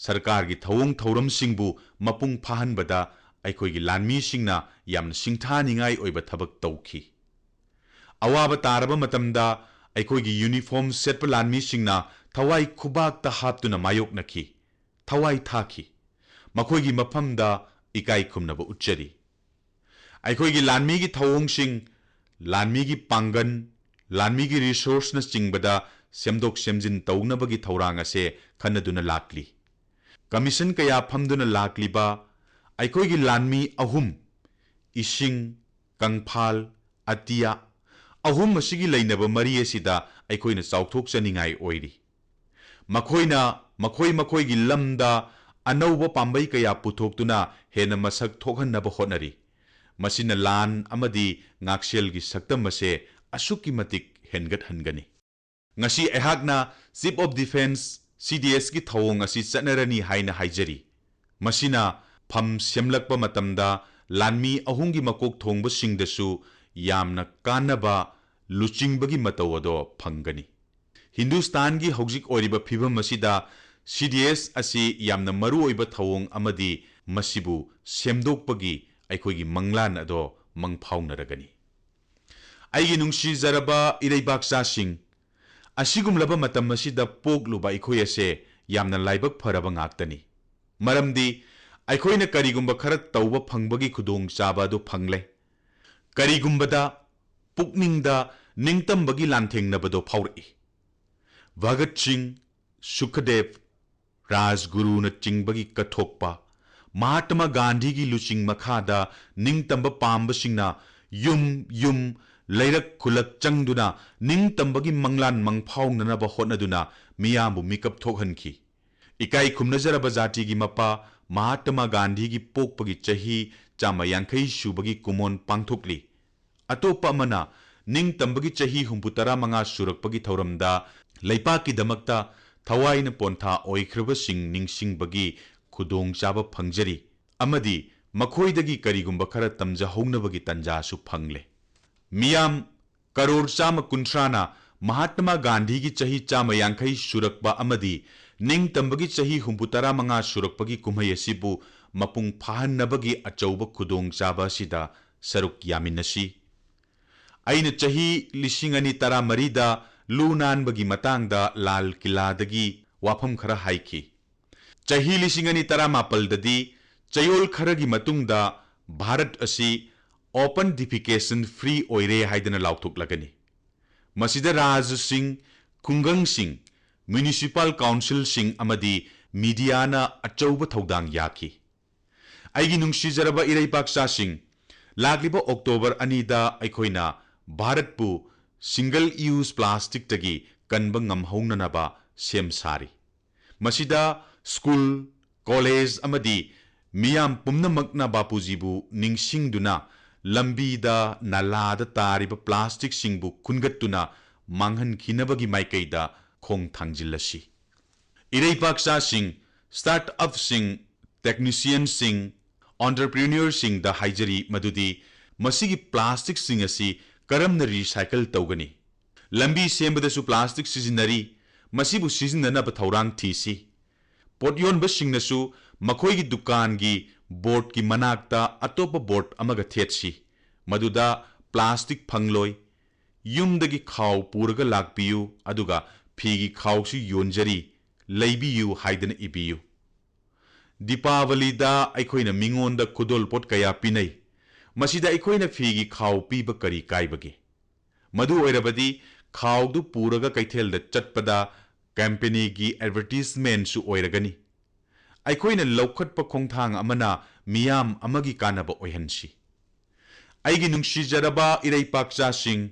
ꯁꯔꯀꯥꯔꯒꯤ ꯊꯧꯑꯣꯡ ꯊꯧꯔꯝꯁꯤꯡꯕꯨ ꯃꯄꯨꯡ ꯐꯥꯍꯟꯕꯗ ꯑꯩꯈꯣꯏꯒꯤ ꯂꯥꯟꯃꯤꯁꯤꯡꯅ ꯌꯥꯝꯅ ꯁꯤꯡꯊꯥꯅꯤꯡꯉꯥꯏ ꯑꯣꯏꯕ ꯊꯕꯛ ꯇꯧꯈꯤ꯫ ꯑꯋꯥꯕ ꯇꯥꯔꯕ ꯃꯇꯝꯗ ꯑꯩꯈꯣꯏꯒꯤ ꯌꯨꯅꯤꯐꯣꯔꯝ ꯁꯦꯠꯄ ꯂꯥꯟꯃꯤꯁꯤꯡꯅ ꯊꯋꯥꯏ ꯈꯨꯕꯥꯛꯇ ꯍꯥꯞꯇꯨꯅ ꯃꯥꯌꯣꯛꯅꯈꯤ꯫ ꯊꯋꯥꯏ ꯊꯥꯈꯤ꯫ ꯃꯈꯣꯏꯒꯤ ꯃꯐꯝꯗ ꯏꯀꯥꯏ ꯈꯨꯝꯅꯕ ꯎꯠꯆꯔꯤ꯫ ꯑꯩꯈꯣꯏꯒꯤ ꯂꯥꯟꯃꯤꯒꯤ ꯊꯧꯑꯣꯡꯁꯤꯡ, ꯂꯥꯟꯃꯤꯒꯤ ꯄꯥꯡꯒꯜ, ꯂꯥꯟꯃꯤꯒꯤ ꯔꯤꯁꯣꯔꯁꯅꯆꯤꯡꯕꯗ ꯁꯦꯝꯗꯣꯛ ꯁꯦꯝꯖꯤꯟ ꯇꯧꯅꯕꯒꯤ ꯊꯧꯔꯥꯡ ꯑꯁꯦ ꯈꯟꯅꯗꯨꯅ ꯂꯥꯛꯂꯤ꯫ ꯀꯃꯤꯁꯟ ꯀꯌꯥ ꯐꯝꯗꯨꯅ ꯂꯥꯛꯂꯤꯕ ꯑꯩꯈꯣꯏꯒꯤ ꯂꯥꯟꯃꯤ ꯑꯍꯨꯝ, ꯏꯁꯤꯡ, ꯀꯪꯐꯥꯜ, ꯑꯇꯤꯌꯥ, ꯑꯍꯨꯝ ꯑꯁꯤꯒꯤ ꯂꯩꯅꯕ ꯃꯔꯤ ꯑꯁꯤꯗ ꯑꯩꯈꯣꯏꯅ ꯆꯥꯎꯊꯣꯛꯆꯅꯤꯡꯉꯥꯏ ꯑꯣꯏꯔꯤ꯫ ꯃꯈꯣꯏꯅ ꯃꯈꯣꯏ ꯃꯈꯣꯏꯒꯤ ꯂꯝꯗ ꯑꯅꯧꯕ ꯄꯥꯝꯕꯩ ꯀꯌꯥ ꯄꯨꯊꯣꯛꯇꯨꯅ ꯍꯦꯟꯅ ꯃꯁꯛ ꯊꯣꯛꯍꯟꯅꯕ ꯍꯣꯠꯅꯔꯤ꯫ ꯃꯁꯤꯅ ꯂꯥꯟ ꯑꯃꯗꯤ ꯉꯥꯛꯁꯦꯜꯒꯤ ꯁꯛꯇꯝ ꯑꯁꯦ ꯑꯁꯨꯛꯀꯤ ꯃꯇꯤꯛ ꯍꯦꯟꯒꯠꯍꯟꯒꯅꯤ꯫ ꯉꯁꯤ ꯑꯩꯍꯥꯛꯅ Chief of Defence, C D S ꯀꯤ ꯊꯧꯑꯣꯡ ꯑꯁꯤ ꯆꯠꯅꯔꯅꯤ ꯍꯥꯏꯅ ꯍꯥꯏꯖꯔꯤ꯫ ꯃꯁꯤꯅ ꯐꯝ ꯁꯦꯝꯂꯛꯄ ꯃꯇꯝꯗ ꯂꯥꯟꯃꯤ ꯑꯍꯨꯝꯒꯤ ꯃꯀꯣꯛ ꯊꯣꯡꯕꯁꯤꯡꯗꯁꯨ ꯌꯥꯝꯅ ꯀꯥꯟꯅꯕ ꯂꯨꯆꯤꯡꯕꯒꯤ ꯃꯇꯧ ꯑꯗꯣ ꯐꯪꯒꯅꯤ꯫ ꯍꯤꯟꯗꯨꯁꯇꯥꯟꯒꯤ ꯍꯧꯖꯤꯛ ꯑꯣꯏꯔꯤꯕ ꯐꯤꯚꯝ ꯑꯁꯤꯗ C D S ꯑꯁꯤ ꯌꯥꯝꯅ ꯃꯔꯨꯑꯣꯏꯕ ꯊꯧꯑꯣꯡ ꯑꯃꯗꯤ ꯃꯁꯤꯕꯨ ꯁꯦꯝꯗꯣꯛꯄꯒꯤ ꯑꯩꯈꯣꯏꯒꯤ ꯃꯪꯂꯥꯟ ꯑꯗꯣ ꯃꯪꯐꯥꯎꯅꯔꯒꯅꯤ꯫ ꯑꯩꯒꯤ ꯅꯨꯡꯁꯤꯖꯔꯕ ꯏꯔꯩꯕꯥꯛꯆꯥꯁꯤꯡ, ꯑꯁꯤꯒꯨꯝꯂꯕ ꯃꯇꯝ ꯑꯁꯤꯗ ꯄꯣꯛꯂꯨꯕ ꯑꯩꯈꯣꯏ ꯑꯁꯦ ꯌꯥꯝꯅ ꯂꯥꯏꯕꯛ ꯐꯔꯕ ꯉꯥꯛꯇꯅꯤ꯫ ꯃꯔꯝꯗꯤ ꯑꯩꯈꯣꯏꯅ ꯀꯔꯤꯒꯨꯝꯕ ꯈꯔ ꯇꯧꯕ ꯐꯪꯕꯒꯤ ꯈꯨꯗꯣꯡꯆꯥꯕ ꯑꯗꯨ ꯐꯪꯂꯦ꯫ ꯀꯔꯤꯒꯨꯝꯕꯗ ꯄꯨꯛꯅꯤꯡꯗ ꯅꯤꯡꯇꯝꯕꯒꯤ ꯂꯥꯟꯊꯦꯡꯅꯕꯗꯣ ꯐꯥꯎꯔꯛꯏ꯫ ꯚꯒꯠ ꯁꯤꯡ, ꯁꯨꯈꯗꯦꯕ, ꯔꯥꯖꯒꯨꯔꯨꯅꯆꯤꯡꯕꯒꯤ ꯀꯠꯊꯣꯛꯄ, ꯃꯍꯥꯠꯃ ꯒꯥꯟꯙꯤꯒꯤ ꯂꯨꯆꯤꯡ ꯃꯈꯥꯗ ꯅꯤꯡꯇꯝꯕ ꯄꯥꯝꯕꯁꯤꯡꯅ ꯌꯨꯝ ꯌꯨꯝ, ꯂꯩꯔꯛ ꯈꯨꯜꯂꯛ ꯆꯪꯗꯨꯅ ꯅꯤꯡꯇꯝꯕꯒꯤ ꯃꯪꯂꯥꯟ ꯃꯪꯐꯥꯎꯅꯅꯕ ꯍꯣꯠꯅꯗꯨꯅ ꯃꯤꯌꯥꯝꯕꯨ ꯃꯤꯀꯞ ꯊꯣꯛꯍꯟꯈꯤ꯫ ꯏꯀꯥꯏ ꯈꯨꯝꯅꯖꯔꯕ ꯖꯥꯇꯤꯒꯤ ꯃꯄꯥ ꯃꯍꯥꯠꯃ ꯒꯥꯟꯙꯤꯒꯤ ꯄꯣꯛꯄꯒꯤ ꯆꯍꯤ ꯆꯥꯝꯃ ꯌꯥꯡꯈꯩ ꯁꯨꯕꯒꯤ ꯀꯨꯝꯑꯣꯟ ꯄꯥꯡꯊꯣꯛꯂꯤ꯫ ꯑꯇꯣꯞꯄ ꯑꯃꯅ ꯅꯤꯡꯇꯝꯕꯒꯤ ꯆꯍꯤ ꯍꯨꯝꯐꯨ ꯇꯔꯥ ꯃꯉꯥ ꯁꯨꯔꯛꯄꯒꯤ ꯊꯧꯔꯝꯗ ꯂꯩꯄꯥꯛꯀꯤꯗꯃꯛꯇ ꯊꯋꯥꯏꯅ ꯄꯣꯟꯊꯥ ꯑꯣꯏꯈ꯭ꯔꯕꯁꯤꯡ ꯅꯤꯡꯁꯤꯡꯕꯒꯤ ꯈꯨꯗꯣꯡꯆꯥꯕ ꯐꯪꯖꯔꯤ ꯑꯃꯗꯤ ꯃꯈꯣꯏꯗꯒꯤ ꯀꯔꯤꯒꯨꯝꯕ ꯈꯔ ꯇꯝꯖꯍꯧꯅꯕꯒꯤ ꯇꯟꯖꯥꯁꯨ ꯐꯪꯂꯦ꯫ ꯃꯤꯌꯥꯝ ꯀꯔꯣꯔ ꯆꯥꯝꯃ ꯀꯨꯟꯊ꯭ꯔꯥꯅ ꯃꯍꯥꯠꯃ ꯒꯥꯟꯙꯤꯒꯤ ꯆꯍꯤ ꯆꯥꯝꯃ ꯌꯥꯡꯈꯩ ꯁꯨꯔꯛꯄ ꯑꯃꯗꯤ ꯅꯤꯡꯇꯝꯕꯒꯤ ꯆꯍꯤ ꯍꯨꯝꯐꯨ ꯇꯔꯥ ꯃꯉꯥ ꯁꯨꯔꯛꯄꯒꯤ ꯀꯨꯝꯍꯩ ꯑꯁꯤꯕꯨ ꯃꯄꯨꯡ ꯐꯥꯍꯟꯅꯕꯒꯤ ꯑꯆꯧꯕ ꯈꯨꯗꯣꯡꯆꯥꯕ ꯑꯁꯤꯗ ꯁꯔꯨꯛ ꯌꯥꯃꯤꯟꯅꯁꯤ꯫ ꯑꯩꯅ ꯆꯍꯤ ꯂꯤꯁꯤꯡ ꯑꯅꯤ ꯇꯔꯥꯃꯔꯤꯗ ꯂꯨ ꯅꯥꯟꯕꯒꯤ ꯃꯇꯥꯡꯗ ꯂꯥꯜ ꯀꯤꯂꯥꯗꯒꯤ ꯋꯥꯐꯝ ꯈꯔ ꯍꯥꯏꯈꯤ꯫ ꯆꯍꯤ ꯂꯤꯁꯤꯡ ꯑꯅꯤ ꯇꯔꯥꯃꯥꯄꯜꯗꯗꯤ ꯆꯌꯣꯜ ꯈꯔꯒꯤ ꯃꯇꯨꯡꯗ ꯚꯥꯔꯠ ꯑꯁꯤ open defecation free ꯑꯣꯏꯔꯦ ꯍꯥꯏꯗꯅ ꯂꯥꯎꯊꯣꯛꯂꯒꯅꯤ꯫ ꯃꯁꯤꯗ ꯔꯥꯖ꯭ꯌꯁꯤꯡ, ꯈꯨꯡꯒꯪꯁꯤꯡ, ꯃ꯭ꯌꯨꯅꯤꯁꯤꯄꯥꯜ ꯀꯥꯎꯟꯁꯤꯜꯁꯤꯡ ꯑꯃꯗꯤ ꯃꯤꯗꯤꯌꯥꯅ ꯑꯆꯧꯕ ꯊꯧꯗꯥꯡ ꯌꯥꯈꯤ꯫ ꯑꯩꯒꯤ ꯅꯨꯡꯁꯤꯖꯔꯕ ꯏꯔꯩꯄꯥꯛꯆꯥꯁꯤꯡ, ꯂꯥꯛꯂꯤꯕ ꯑꯣꯛꯇꯣꯕꯔ ꯑꯅꯤꯗ ꯑꯩꯈꯣꯏꯅ ꯚꯥꯔꯠꯄꯨ single use plasticꯇꯒꯤ ꯀꯟꯕ ꯉꯝꯍꯧꯅꯅꯕ ꯁꯦꯝ ꯁꯥꯔꯤ꯫ ꯃꯁꯤꯗ ꯁ꯭ꯀꯨꯜ, ꯀꯣꯂꯦꯖ ꯑꯃꯗꯤ ꯃꯤꯌꯥꯝ ꯄꯨꯝꯅꯃꯛꯅ ꯕꯥꯄꯨꯖꯤꯕꯨ ꯅꯤꯡꯁꯤꯡꯗꯨꯅ ꯂꯝꯕꯤꯗ, ꯅꯂꯥꯗ ꯇꯥꯔꯤꯕ ꯄ꯭ꯂꯥꯁꯇꯤꯛꯁꯤꯡꯕꯨ ꯈꯨꯟꯒꯠꯇꯨꯅ ꯃꯥꯡꯍꯟꯈꯤꯅꯕꯒꯤ ꯃꯥꯏꯀꯩꯗ ꯈꯣꯡ ꯊꯥꯡꯖꯤꯜꯂꯁꯤ꯫ ꯏꯔꯩꯄꯥꯛꯆꯥꯁꯤꯡ, startupꯁꯤꯡ, technicianꯁꯤꯡ, entrepreneurꯁꯤꯡꯗ ꯍꯥꯏꯖꯔꯤ ꯃꯗꯨꯗꯤ ꯃꯁꯤꯒꯤ ꯄ꯭ꯂꯥꯁꯇꯤꯛꯁꯤꯡ ꯑꯁꯤ ꯀꯔꯝꯅ recycle ꯇꯧꯒꯅꯤ? ꯂꯝꯕꯤ ꯁꯦꯝꯕꯗꯁꯨ ꯄ꯭ꯂꯥꯁꯇꯤꯛ ꯁꯤꯖꯤꯟꯅꯔꯤ, ꯃꯁꯤꯕꯨ ꯁꯤꯖꯤꯟꯅꯅꯕ ꯊꯧꯔꯥꯡ ꯊꯤꯁꯤ꯫ ꯄꯣꯠ ꯌꯣꯟꯕꯁꯤꯡꯅꯁꯨ ꯃꯈꯣꯏꯒꯤ ꯗꯨꯀꯥꯟꯒꯤ ꯕꯣꯔꯗꯀꯤ ꯃꯅꯥꯛꯇ ꯑꯇꯣꯞꯄ ꯕꯣꯔꯗ ꯑꯃꯒ ꯊꯦꯠꯁꯤ, ꯃꯗꯨꯗ ꯄ꯭ꯂꯥꯁꯇꯤꯛ ꯐꯪꯂꯣꯏ, ꯌꯨꯝꯗꯒꯤ ꯈꯥꯎ ꯄꯨꯔꯒ ꯂꯥꯛꯄꯤꯌꯨ, ꯑꯗꯨꯒ ꯐꯤꯒꯤ ꯈꯥꯎꯁꯨ ꯌꯣꯟꯖꯔꯤ, ꯂꯩꯕꯤꯌꯨ ꯍꯥꯏꯗꯅ ꯏꯕꯤꯌꯨ꯫ ꯗꯤꯄꯥꯕꯂꯤꯗ ꯑꯩꯈꯣꯏꯅ ꯃꯤꯉꯣꯟꯗ ꯈꯨꯗꯣꯜꯄꯣꯠ ꯀꯌꯥ ꯄꯤꯅꯩ꯫ ꯃꯁꯤꯗ ꯑꯩꯈꯣꯏꯅ ꯐꯤꯒꯤ ꯈꯥꯎ ꯄꯤꯕ ꯀꯔꯤ ꯀꯥꯏꯕꯒꯦ? ꯃꯗꯨ ꯑꯣꯏꯔꯕꯗꯤ ꯈꯥꯎꯗꯨ ꯄꯨꯔꯒ ꯀꯩꯊꯦꯜꯗ ꯆꯠꯄꯗ ꯀꯝꯄꯦꯅꯤꯒꯤ ꯑꯦꯗꯚꯔꯇꯤꯖꯃꯦꯟꯠꯁꯨ ꯑꯣꯏꯔꯒꯅꯤ꯫ ꯑꯩꯈꯣꯏꯅ ꯂꯧꯈꯠꯄ ꯈꯣꯡꯊꯥꯡ ꯑꯃꯅ ꯃꯤꯌꯥꯝ ꯑꯃꯒꯤ ꯀꯥꯟꯅꯕ ꯑꯣꯏꯍꯟꯁꯤ꯫ ꯑꯩꯒꯤ ꯅꯨꯡꯁꯤꯖꯔꯕ ꯏꯔꯩꯄꯥꯛꯆꯥꯁꯤꯡ,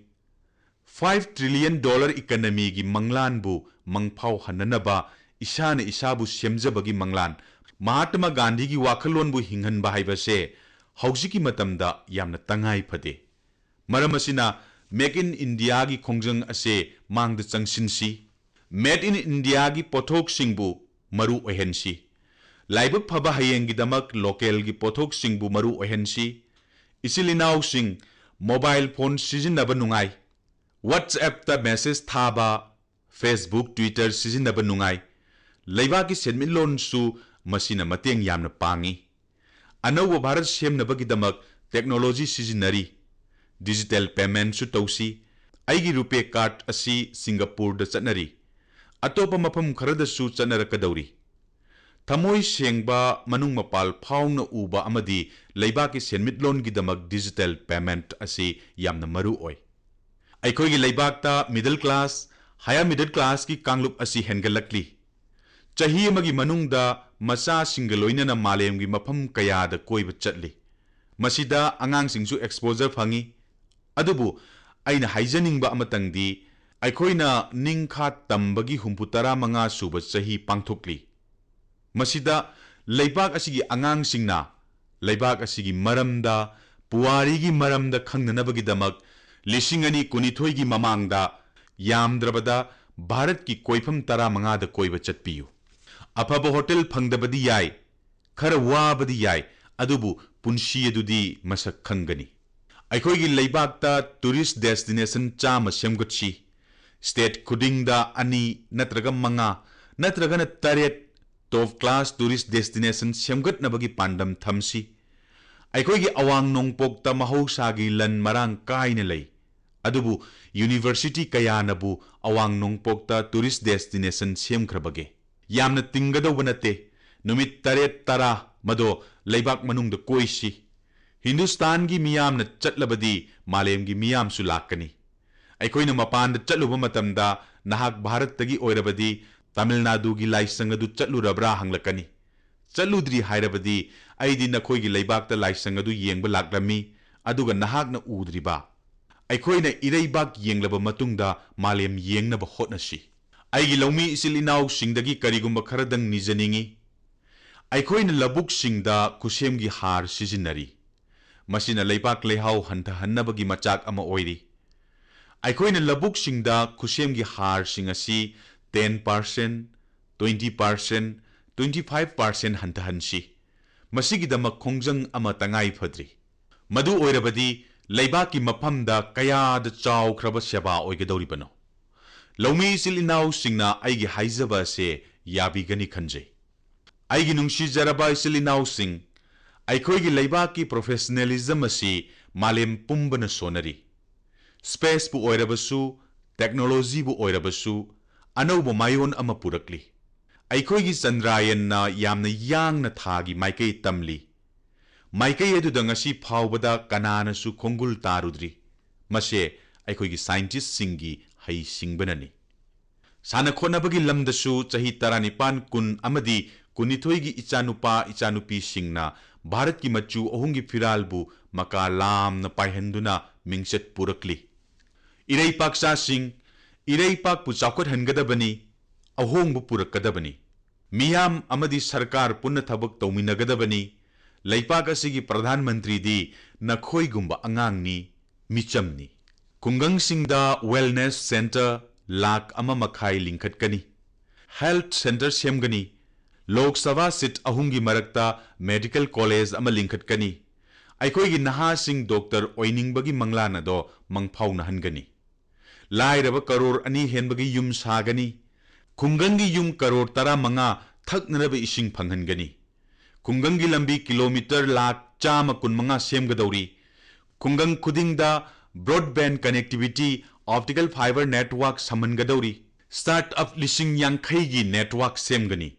five trillion dollar economyꯒꯤ ꯃꯪꯂꯥꯟꯕꯨ ꯃꯪꯐꯥꯎꯍꯟꯅꯅꯕ ꯏꯁꯥꯅ ꯏꯁꯥꯕꯨ ꯁꯦꯝꯖꯕꯒꯤ ꯃꯪꯂꯥꯟ, ꯃꯍꯥꯇꯃꯥ ꯒꯥꯟꯙꯤꯒꯤ ꯋꯥꯈꯜꯂꯣꯟꯕꯨ ꯍꯤꯡꯍꯟꯕ ꯍꯥꯏꯕꯁꯦ ꯍꯧꯖꯤꯛꯀꯤ ꯃꯇꯝꯗ ꯌꯥꯝꯅ ꯇꯉꯥꯏ ꯐꯗꯦ꯫ ꯃꯔꯝ ꯑꯁꯤꯅ Make in Indiaꯒꯤ ꯈꯣꯡꯖꯪ ꯑꯁꯦ ꯃꯥꯡꯗ ꯆꯪꯁꯤꯟꯁꯤ꯫ Made in Indiaꯒꯤ ꯄꯣꯠꯊꯣꯛꯁꯤꯡꯕꯨ ꯃꯔꯨ ꯑꯣꯏꯍꯟꯁꯤ꯫ ꯂꯥꯏꯕꯛ ꯐꯕ ꯍꯌꯦꯡꯒꯤꯗꯃꯛ localꯒꯤ ꯄꯣꯠꯊꯣꯛꯁꯤꯡꯕꯨ ꯃꯔꯨ ꯑꯣꯏꯍꯟꯁꯤ꯫ ꯏꯆꯤꯜ ꯏꯅꯥꯎꯁꯤꯡ, mobile phone ꯁꯤꯖꯤꯟꯅꯕ ꯅꯨꯡꯉꯥꯏ, WhatsAppꯇ message ꯊꯥꯕ, Facebook, Twitter ꯁꯤꯖꯤꯟꯅꯕ ꯅꯨꯡꯉꯥꯏ꯫ ꯂꯩꯕꯥꯛꯀꯤ ꯁꯦꯟꯃꯤꯠꯂꯣꯟꯁꯨ ꯃꯁꯤꯅ ꯃꯇꯦꯡ ꯌꯥꯝꯅ ꯄꯥꯡꯏ꯫ ꯑꯅꯧꯕ ꯚꯥꯔꯠ ꯁꯦꯝꯅꯕꯒꯤꯗꯃꯛ technology ꯁꯤꯖꯤꯟꯅꯔꯤ꯫ Digital paymentꯁꯨ ꯇꯧꯁꯤ꯫ ꯑꯩꯒꯤ RuPay card ꯑꯁꯤ ꯁꯤꯡꯒꯥꯄꯨꯔꯗ ꯆꯠꯅꯔꯤ꯫ ꯑꯇꯣꯞꯄ ꯃꯐꯝ ꯈꯔꯗꯁꯨ ꯆꯠꯅꯔꯛꯀꯗꯧꯔꯤ꯫ ꯊꯃꯣꯏ ꯁꯦꯡꯕ, ꯃꯅꯨꯡ ꯃꯄꯥꯜ ꯐꯥꯎꯅ ꯎꯕ ꯑꯃꯗꯤ ꯂꯩꯕꯥꯛꯀꯤ ꯁꯦꯟꯃꯤꯠꯂꯣꯟꯒꯤꯗꯃꯛ digital payment ꯑꯁꯤ ꯌꯥꯝꯅ ꯃꯔꯨ ꯑꯣꯏ꯫ ꯑꯩꯈꯣꯏꯒꯤ ꯂꯩꯕꯥꯛꯇ middle class, higher middle classꯀꯤ ꯀꯥꯡꯂꯨꯞ ꯑꯁꯤ ꯍꯦꯟꯒꯠꯂꯛꯂꯤ꯫ ꯆꯍꯤ ꯑꯃꯒꯤ ꯃꯅꯨꯡꯗ ꯃꯆꯥꯁꯤꯡꯒ ꯂꯣꯏꯅꯅ ꯃꯥꯂꯦꯝꯒꯤ ꯃꯐꯝ ꯀꯌꯥꯗ ꯀꯣꯏꯕ ꯆꯠꯂꯤ꯫ ꯃꯁꯤꯗ ꯑꯉꯥꯡꯁꯤꯡꯁꯨ exposure ꯐꯪꯏ꯫ ꯑꯗꯨꯕꯨ ꯑꯩꯅ ꯍꯥꯏꯖꯅꯤꯡꯕ ꯑꯃꯇꯪꯗꯤ, ꯑꯩꯈꯣꯏꯅ ꯅꯤꯡꯈꯥ ꯇꯝꯕꯒꯤ ꯍꯨꯝꯐꯨ ꯇꯔꯥ ꯃꯉꯥ ꯁꯨꯕ ꯆꯍꯤ ꯄꯥꯡꯊꯣꯛꯂꯤ꯫ ꯃꯁꯤꯗ ꯂꯩꯕꯥꯛ ꯑꯁꯤꯒꯤ ꯑꯉꯥꯡꯁꯤꯡꯅ ꯂꯩꯕꯥꯛ ꯑꯁꯤꯒꯤ ꯃꯔꯝꯗ, ꯄꯨꯋꯥꯔꯤꯒꯤ ꯃꯔꯝꯗ ꯈꯪꯅꯅꯕꯒꯤꯗꯃꯛ ꯂꯤꯁꯤꯡ ꯑꯅꯤ ꯀꯨꯟꯅꯤꯊꯣꯏꯒꯤ ꯃꯃꯥꯡꯗ ꯌꯥꯝꯗ꯭ꯔꯕꯗ ꯚꯥꯔꯠꯀꯤ ꯀꯣꯏꯐꯝ ꯇꯔꯥꯃꯉꯥꯗ ꯀꯣꯏꯕ ꯆꯠꯄꯤꯌꯨ꯫ ꯑꯐꯕ ꯍꯣꯇꯦꯜ ꯐꯪꯗꯕꯗꯤ ꯌꯥꯏ, ꯈꯔ ꯋꯥꯕꯗꯤ ꯌꯥꯏ, ꯑꯗꯨꯕꯨ ꯄꯨꯟꯁꯤ ꯑꯗꯨꯗꯤ ꯃꯁꯛ ꯈꯪꯒꯅꯤ꯫ ꯑꯩꯈꯣꯏꯒꯤ ꯂꯩꯕꯥꯛꯇ tourist destination ꯆꯥꯝꯃ ꯁꯦꯝꯒꯠꯁꯤ꯫ State ꯈꯨꯗꯤꯡꯗ ꯑꯅꯤ ꯅꯠꯇ꯭ꯔꯒ ꯃꯉꯥ ꯅꯠꯇ꯭ꯔꯒꯅ ꯇꯔꯦꯠ top class tourist destination ꯁꯦꯝꯒꯠꯅꯕꯒꯤ ꯄꯥꯟꯗꯝ ꯊꯝꯁꯤ꯫ ꯑꯩꯈꯣꯏꯒꯤ ꯑꯋꯥꯡ ꯅꯣꯡꯄꯣꯛꯇ ꯃꯍꯧꯁꯥꯒꯤ ꯂꯟ ꯃꯔꯥꯡ ꯀꯥꯏꯅ ꯂꯩ, ꯑꯗꯨꯕꯨ university ꯀꯌꯥꯅꯕꯨ ꯑꯋꯥꯡ ꯅꯣꯡꯄꯣꯛꯇ tourist destination ꯁꯦꯝꯈ꯭ꯔꯕꯒꯦ? ꯌꯥꯝꯅ ꯇꯤꯡꯒꯗꯧꯕ ꯅꯠꯇꯦ, ꯅꯨꯃꯤꯠ ꯇꯔꯦꯠ ꯇꯔꯥ ꯃꯗꯣ ꯂꯩꯕꯥꯛ ꯃꯅꯨꯡꯗ ꯀꯣꯏꯁꯤ꯫ ꯍꯤꯟꯗꯨꯁꯇꯥꯟꯒꯤ ꯃꯤꯌꯥꯝꯅ ꯆꯠꯂꯕꯗꯤ ꯃꯥꯂꯦꯝꯒꯤ ꯃꯤꯌꯥꯝꯁꯨ ꯂꯥꯛꯀꯅꯤ꯫ ꯑꯩꯈꯣꯏꯅ ꯃꯄꯥꯟꯗ ꯆꯠꯂꯨꯕ ꯃꯇꯝꯗ, "ꯅꯍꯥꯛ ꯚꯥꯔꯠꯇꯒꯤ ꯑꯣꯏꯔꯕꯗꯤ ꯇꯥꯃꯤꯜ ꯅꯥꯗꯨꯒꯤ ꯂꯥꯏꯁꯪ ꯑꯗꯨ ꯆꯠꯂꯨꯔꯕ꯭ꯔꯥ?" ꯍꯪꯂꯛꯀꯅꯤ꯫ "ꯆꯠꯂꯨꯗ꯭ꯔꯤ ꯍꯥꯏꯔꯕꯗꯤ, ꯑꯩꯗꯤ ꯅꯈꯣꯏꯒꯤ ꯂꯩꯕꯥꯛꯇ ꯂꯥꯏꯁꯪ ꯑꯗꯨ ꯌꯦꯡꯕ ꯂꯥꯛꯂꯝꯃꯤ, ꯑꯗꯨꯒ ꯅꯍꯥꯛꯅ ꯎꯗ꯭ꯔꯤꯕ?" ꯑꯩꯈꯣꯏꯅ ꯏꯔꯩꯕꯥꯛ ꯌꯦꯡꯂꯕ ꯃꯇꯨꯡꯗ ꯃꯥꯂꯦꯝ ꯌꯦꯡꯅꯕ ꯍꯣꯠꯅꯁꯤ꯫ ꯑꯩꯒꯤ ꯂꯧꯃꯤ ꯏꯆꯤꯜ ꯏꯅꯥꯎꯁꯤꯡꯗꯒꯤ ꯀꯔꯤꯒꯨꯝꯕ ꯈꯔꯗꯪ ꯅꯤꯖꯅꯤꯡꯏ꯫ ꯑꯩꯈꯣꯏꯅ ꯂꯧꯕꯨꯛꯁꯤꯡꯗ ꯈꯨꯠꯁꯦꯝꯒꯤ ꯍꯥꯔ ꯁꯤꯖꯤꯟꯅꯔꯤ꯫ ꯃꯁꯤꯅ ꯂꯩꯕꯥꯛ ꯂꯩꯍꯥꯎ ꯍꯟꯊꯍꯟꯅꯕꯒꯤ ꯃꯆꯥꯛ ꯑꯃ ꯑꯣꯏꯔꯤ꯫ ꯑꯩꯈꯣꯏꯅ ꯂꯧꯕꯨꯛꯁꯤꯡꯗ ꯈꯨꯠꯁꯦꯝꯒꯤ ꯍꯥꯔꯁꯤꯡ ꯑꯁꯤ ten percent, twenty percent, twenty five percent ꯍꯟꯊꯍꯟꯁꯤ꯫ ꯃꯁꯤꯒꯤꯗꯃꯛ ꯈꯣꯡꯖꯪ ꯑꯃ ꯇꯉꯥꯏ ꯐꯗ꯭ꯔꯤ꯫ ꯃꯗꯨ ꯑꯣꯏꯔꯕꯗꯤ ꯂꯩꯕꯥꯛꯀꯤ ꯃꯐꯝꯗ ꯀꯌꯥꯗ ꯆꯥꯎꯈ꯭ꯔꯕ ꯁꯦꯕꯥ ꯑꯣꯏꯒꯗꯧꯔꯤꯕꯅꯣ? ꯂꯧꯃꯤ ꯏꯆꯤꯜ ꯏꯅꯥꯎꯁꯤꯡꯅ ꯑꯩꯒꯤ ꯍꯥꯏꯖꯕ ꯑꯁꯦ ꯌꯥꯕꯤꯒꯅꯤ ꯈꯟꯖꯩ꯫ ꯑꯩꯒꯤ ꯅꯨꯡꯁꯤꯖꯔꯕ ꯏꯆꯤꯜ ꯏꯅꯥꯎꯁꯤꯡ, ꯑꯩꯈꯣꯏꯒꯤ ꯂꯩꯕꯥꯛꯀꯤ professionalism ꯑꯁꯤ ꯃꯥꯂꯦꯝ ꯄꯨꯝꯕꯅ ꯁꯣꯟꯅꯔꯤ꯫ Spaceꯄꯨ ꯑꯣꯏꯔꯕꯁꯨ, technologyꯕꯨ ꯑꯣꯏꯔꯕꯁꯨ, ꯑꯅꯧꯕ ꯃꯥꯏꯑꯣꯟ ꯑꯃ ꯄꯨꯔꯛꯂꯤ꯫ ꯑꯩꯈꯣꯏꯒꯤ ꯆꯟꯗ꯭ꯔꯥꯌꯟꯅ ꯌꯥꯝꯅ ꯌꯥꯡꯅ ꯊꯥꯒꯤ ꯃꯥꯏꯀꯩ ꯇꯝꯂꯤ꯫ ꯃꯥꯏꯀꯩ ꯑꯗꯨꯗ ꯉꯁꯤ ꯐꯥꯎꯕꯗ ꯀꯅꯥꯅꯁꯨ ꯈꯣꯡꯒꯨꯜ ꯇꯥꯔꯨꯗ꯭ꯔꯤ꯫ ꯃꯁꯦ ꯑꯩꯈꯣꯏꯒꯤ ꯁꯥꯏꯟꯇꯤꯁꯁꯤꯡꯒꯤ ꯍꯩꯁꯤꯡꯕꯅꯅꯤ꯫ ꯁꯥꯟꯅ ꯈꯣꯠꯅꯕꯒꯤ ꯂꯝꯗꯁꯨ ꯆꯍꯤ ꯇꯔꯥꯅꯤꯄꯥꯟ, ꯀꯨꯟ ꯑꯃꯗꯤ ꯀꯨꯟꯅꯤꯊꯣꯏꯒꯤ ꯏꯆꯥꯅꯨꯄꯥ ꯏꯆꯥꯅꯨꯄꯤꯁꯤꯡꯅ ꯚꯥꯔꯠꯀꯤ ꯃꯆꯨ ꯑꯍꯨꯝꯒꯤ ꯐꯤꯔꯥꯜꯕꯨ ꯃꯀꯥ ꯂꯥꯝꯅ ꯄꯥꯏꯍꯟꯗꯨꯅ ꯃꯤꯡꯆꯠ ꯄꯨꯔꯛꯂꯤ꯫ ꯏꯔꯩꯄꯥꯛꯆꯥꯁꯤꯡ, ꯏꯔꯩꯄꯥꯛꯄꯨ ꯆꯥꯎꯈꯠꯍꯟꯒꯗꯕꯅꯤ, ꯑꯍꯣꯡꯕ ꯄꯨꯔꯛꯀꯗꯕꯅꯤ꯫ ꯃꯤꯌꯥꯝ ꯑꯃꯗꯤ ꯁꯔꯀꯥꯔ ꯄꯨꯟꯅ ꯊꯕꯛ ꯇꯧꯃꯤꯟꯅꯒꯗꯕꯅꯤ꯫ ꯂꯩꯄꯥꯛ ꯑꯁꯤꯒꯤ ꯄ꯭ꯔꯙꯥꯟ ꯃꯟꯇ꯭ꯔꯤꯗꯤ ꯅꯈꯣꯏꯒꯨꯝꯕ ꯑꯉꯥꯡꯅꯤ, ꯃꯤꯆꯝꯅꯤ꯫ ꯈꯨꯡꯒꯪꯁꯤꯡꯗ wellness centre ꯂꯥꯈ ꯑꯃ ꯃꯈꯥꯏ ꯂꯤꯡꯈꯠꯀꯅꯤ꯫ Health centre ꯁꯦꯝꯒꯅꯤ꯫ ꯂꯣꯛ ꯁꯚꯥ ꯁꯤꯠ ꯑꯍꯨꯝꯒꯤ ꯃꯔꯛꯇ medical college ꯑꯃ ꯂꯤꯡꯈꯠꯀꯅꯤ꯫ ꯑꯩꯈꯣꯏꯒꯤ ꯅꯍꯥꯁꯤꯡ ꯗꯣꯛꯇꯔ ꯑꯣꯏꯅꯤꯡꯕꯒꯤ ꯃꯪꯂꯥꯟ ꯑꯗꯣ ꯃꯪꯐꯥꯎꯅꯍꯟꯒꯅꯤ꯫ ꯂꯥꯏꯔꯕ ꯀꯔꯣꯔ ꯑꯅꯤ ꯍꯦꯟꯕꯒꯤ ꯌꯨꯝ ꯁꯥꯒꯅꯤ꯫ ꯈꯨꯡꯒꯪꯒꯤ ꯌꯨꯝ ꯀꯔꯣꯔ ꯇꯔꯥꯃꯉꯥ ꯊꯛꯅꯅꯕ ꯏꯁꯤꯡ ꯐꯪꯍꯟꯒꯅꯤ꯫ ꯈꯨꯡꯒꯪꯒꯤ ꯂꯝꯕꯤ ꯀꯤꯂꯣꯃꯤꯇꯔ ꯂꯥꯈ ꯆꯥꯝꯃ ꯀꯨꯟꯃꯉꯥ ꯁꯦꯝꯒꯗꯧꯔꯤ꯫ ꯈꯨꯡꯒꯪ ꯈꯨꯗꯤꯡꯗ broadband connectivity, optical fibre network ꯁꯝꯍꯟꯒꯗꯧꯔꯤ꯫ Startup ꯂꯤꯁꯤꯡ ꯌꯥꯡꯈꯩꯒꯤ network ꯁꯦꯝꯒꯅꯤ꯫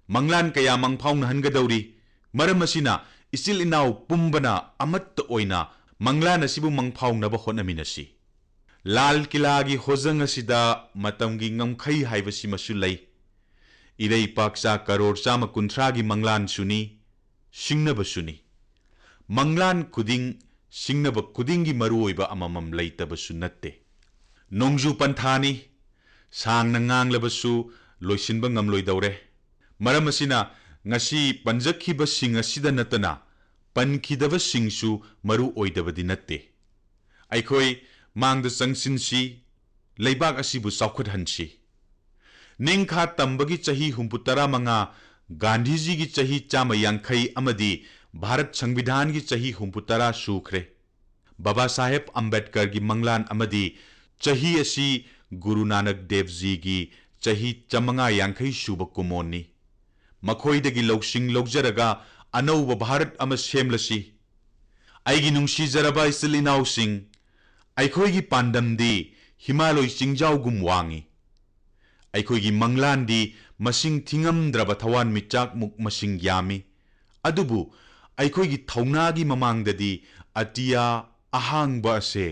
ꯃꯪꯂꯥꯟ ꯀꯌꯥ ꯃꯪꯐꯥꯎꯅꯍꯟꯒꯗꯧꯔꯤ꯫ ꯃꯔꯝ ꯑꯁꯤꯅ ꯏꯆꯤꯜ ꯏꯅꯥꯎ ꯄꯨꯝꯕꯅ ꯑꯃꯠꯇ ꯑꯣꯏꯅ ꯃꯪꯂꯥꯟ ꯑꯁꯤꯕꯨ ꯃꯪꯐꯥꯎꯅꯕ ꯍꯣꯠꯅꯃꯤꯟꯅꯁꯤ꯫ ꯂꯥꯜ ꯀꯤꯂꯥꯒꯤ ꯍꯣꯖꯪ ꯑꯁꯤꯗ ꯃꯇꯝꯒꯤ ꯉꯝꯈꯩ ꯍꯥꯏꯕꯁꯤꯃꯁꯨ ꯂꯩ꯫ ꯏꯔꯩꯄꯥꯛꯆꯥ ꯀꯔꯣꯔ ꯆꯥꯝꯃ ꯀꯨꯟꯊ꯭ꯔꯥꯒꯤ ꯃꯪꯂꯥꯟꯁꯨꯅꯤ, ꯁꯤꯡꯅꯕꯁꯨꯅꯤ꯫ ꯃꯪꯂꯥꯟ ꯈꯨꯗꯤꯡ, ꯁꯤꯡꯅꯕ ꯈꯨꯗꯤꯡꯒꯤ ꯃꯔꯨꯑꯣꯏꯕ ꯑꯃꯃꯝ ꯂꯩꯇꯕꯁꯨ ꯅꯠꯇꯦ꯫ ꯅꯣꯡꯖꯨ ꯄꯟꯊꯥꯅꯤ, ꯁꯥꯡꯅ ꯉꯥꯡꯂꯕꯁꯨ ꯂꯣꯏꯁꯤꯟꯕ ꯉꯝꯂꯣꯏꯗꯧꯔꯦ꯫ ꯃꯔꯝ ꯑꯁꯤꯅ ꯉꯁꯤ ꯄꯟꯖꯈꯤꯕꯁꯤꯡ ꯑꯁꯤꯗ ꯅꯠꯇꯅ ꯄꯟꯈꯤꯗꯕꯁꯤꯡꯁꯨ ꯃꯔꯨ ꯑꯣꯏꯗꯕꯗꯤ ꯅꯠꯇꯦ꯫ ꯑꯩꯈꯣꯏ ꯃꯥꯡꯗ ꯆꯪꯁꯤꯟꯁꯤ, ꯂꯩꯕꯥꯛ ꯑꯁꯤꯕꯨ ꯆꯥꯎꯈꯠꯍꯟꯁꯤ꯫ ꯅꯤꯡꯈꯥ ꯇꯝꯕꯒꯤ ꯆꯍꯤ ꯍꯨꯝꯐꯨ ꯇꯔꯥ ꯃꯉꯥ, ꯒꯥꯟꯙꯤꯖꯤꯒꯤ ꯆꯍꯤ ꯆꯥꯝꯃ ꯌꯥꯡꯈꯩ ꯑꯃꯗꯤ ꯚꯥꯔꯠ ꯁꯪꯕꯤꯙꯥꯟꯒꯤ ꯆꯍꯤ ꯍꯨꯝꯐꯨ ꯇꯔꯥ ꯁꯨꯈ꯭ꯔꯦ꯫ ꯕꯥꯕꯥ ꯁꯥꯍꯦꯕ ꯑꯝꯕꯦꯗꯀꯔꯒꯤ ꯃꯪꯂꯥꯟ ꯑꯃꯗꯤ ꯆꯍꯤ ꯑꯁꯤ ꯒꯨꯔꯨ ꯅꯥꯅꯛ ꯗꯦꯕꯖꯤꯒꯤ ꯆꯍꯤ ꯆꯥꯝꯃꯉꯥ ꯌꯥꯡꯈꯩ ꯁꯨꯕ ꯀꯨꯝꯑꯣꯟꯅꯤ꯫ ꯃꯈꯣꯏꯗꯒꯤ ꯂꯧꯁꯤꯡ ꯂꯧꯖꯔꯒ ꯑꯅꯧꯕ ꯚꯥꯔꯠ ꯑꯃ ꯁꯦꯝꯂꯁꯤ꯫ ꯑꯩꯒꯤ ꯅꯨꯡꯁꯤꯖꯔꯕ ꯏꯆꯤꯜ ꯏꯅꯥꯎꯁꯤꯡ, ꯑꯩꯈꯣꯏꯒꯤ ꯄꯥꯟꯗꯝꯗꯤ ꯍꯤꯃꯥꯂꯣꯏ ꯆꯤꯡꯖꯥꯎꯒꯨꯝ ꯋꯥꯡꯏ꯫ ꯑꯩꯈꯣꯏꯒꯤ ꯃꯪꯂꯥꯟꯗꯤ ꯃꯁꯤꯡ ꯊꯤꯉꯝꯗ꯭ꯔꯕ ꯊꯋꯥꯟꯃꯤꯆꯥꯛꯃꯨꯛ ꯃꯁꯤꯡ ꯌꯥꯝꯃꯤ꯫ ꯑꯗꯨꯕꯨ ꯑꯩꯈꯣꯏꯒꯤ ꯊꯧꯅꯥꯒꯤ ꯃꯃꯥꯡꯗꯗꯤ ꯑꯇꯤꯌꯥ ꯑꯍꯥꯡꯕ ꯑꯁꯦ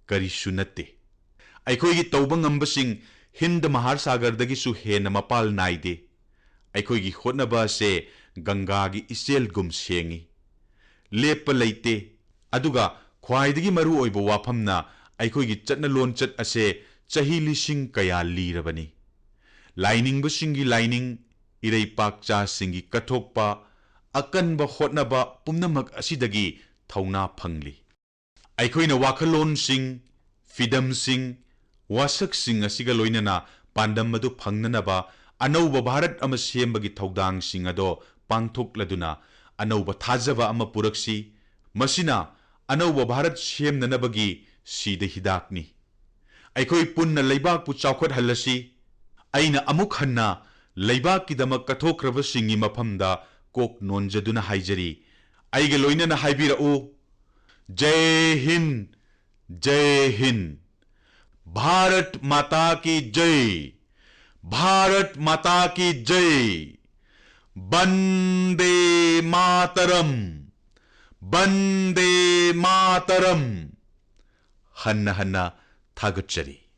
ꯀꯔꯤꯁꯨ ꯅꯠꯇꯦ꯫ ꯑꯩꯈꯣꯏꯒꯤ ꯇꯧꯕ ꯉꯝꯕꯁꯤꯡ ꯍꯤꯟꯗ ꯃꯍꯥꯁꯥꯒꯔꯗꯒꯤꯁꯨ ꯍꯦꯟꯅ ꯃꯄꯥꯜ ꯅꯥꯏꯗꯦ꯫ ꯑꯩꯈꯣꯏꯒꯤ ꯍꯣꯠꯅꯕ ꯑꯁꯦ ꯒꯪꯒꯥꯒꯤ ꯏꯆꯦꯜꯒꯨꯝ ꯁꯦꯡꯏ꯫ ꯂꯦꯞꯄ ꯂꯩꯇꯦ꯫ ꯑꯗꯨꯒ ꯈ꯭ꯋꯥꯏꯗꯒꯤ ꯃꯔꯨ ꯑꯣꯏꯕ ꯋꯥꯐꯝꯅ ꯑꯩꯈꯣꯏꯒꯤ ꯆꯠꯅ ꯂꯣꯟꯆꯠ ꯑꯁꯦ ꯆꯍꯤ ꯂꯤꯁꯤꯡ ꯀꯌꯥ ꯂꯤꯔꯕꯅꯤ꯫ ꯂꯥꯏꯅꯤꯡꯕꯁꯤꯡꯒꯤ ꯂꯥꯏꯅꯤꯡ, ꯏꯔꯩꯄꯥꯛꯆꯥꯁꯤꯡꯒꯤ ꯀꯠꯊꯣꯛꯄ, ꯑꯀꯟꯕ ꯍꯣꯠꯅꯕ ꯄꯨꯝꯅꯃꯛ ꯑꯁꯤꯗꯒꯤ ꯊꯧꯅꯥ ꯐꯪꯂꯤ꯫ ꯑꯩꯈꯣꯏꯅ ꯋꯥꯈꯜꯂꯣꯟꯁꯤꯡ, ꯐꯤꯗꯝꯁꯤꯡ, ꯋꯥꯁꯛꯁꯤꯡ ꯑꯁꯤꯒ ꯂꯣꯏꯅꯅ ꯄꯥꯟꯗꯝ ꯑꯗꯨ ꯐꯪꯅꯅꯕ ꯑꯅꯧꯕ ꯚꯥꯔꯠ ꯑꯃ ꯁꯦꯝꯕꯒꯤ ꯊꯧꯗꯥꯡꯁꯤꯡ ꯑꯗꯣ ꯄꯥꯡꯊꯣꯛꯂꯗꯨꯅ ꯑꯅꯧꯕ ꯊꯥꯖꯕ ꯑꯃ ꯄꯨꯔꯛꯁꯤ꯫ ꯃꯁꯤꯅ ꯑꯅꯧꯕ ꯚꯥꯔꯠ ꯁꯦꯝꯅꯅꯕꯒꯤ ꯁꯤꯗ ꯍꯤꯗꯥꯛꯅꯤ꯫ ꯑꯩꯈꯣꯏ ꯄꯨꯟꯅ ꯂꯩꯕꯥꯛꯄꯨ ꯆꯥꯎꯈꯠꯍꯜꯂꯁꯤ꯫ ꯑꯩꯅ ꯑꯃꯨꯛ ꯍꯟꯅ ꯂꯩꯕꯥꯛꯀꯤꯗꯃꯛ ꯀꯠꯊꯣꯛꯈ꯭ꯔꯕꯁꯤꯡꯒꯤ ꯃꯐꯝꯗ ꯀꯣꯛ ꯅꯣꯟꯖꯗꯨꯅ ꯍꯥꯏꯖꯔꯤ, ꯑꯩꯒ ꯂꯣꯏꯅꯅ ꯍꯥꯏꯕꯤꯔꯛꯎ, ꯖꯩ ꯍꯤꯟꯗ, ꯖꯩ ꯍꯤꯟꯗ꯫ ꯚꯥꯔꯠ ꯃꯥꯇꯥ ꯀꯤ ꯖꯩ꯫ ꯚꯥꯔꯠ ꯃꯥꯇꯥ ꯀꯤ ꯖꯩ꯫ ꯕꯟꯗꯦ ꯃꯥꯇꯔꯝ꯫ ꯕꯟꯗꯦ ꯃꯥꯇꯔꯝ꯫ ꯍꯟꯅ ꯍꯟꯅ ꯊꯥꯒꯠꯆꯔꯤ꯫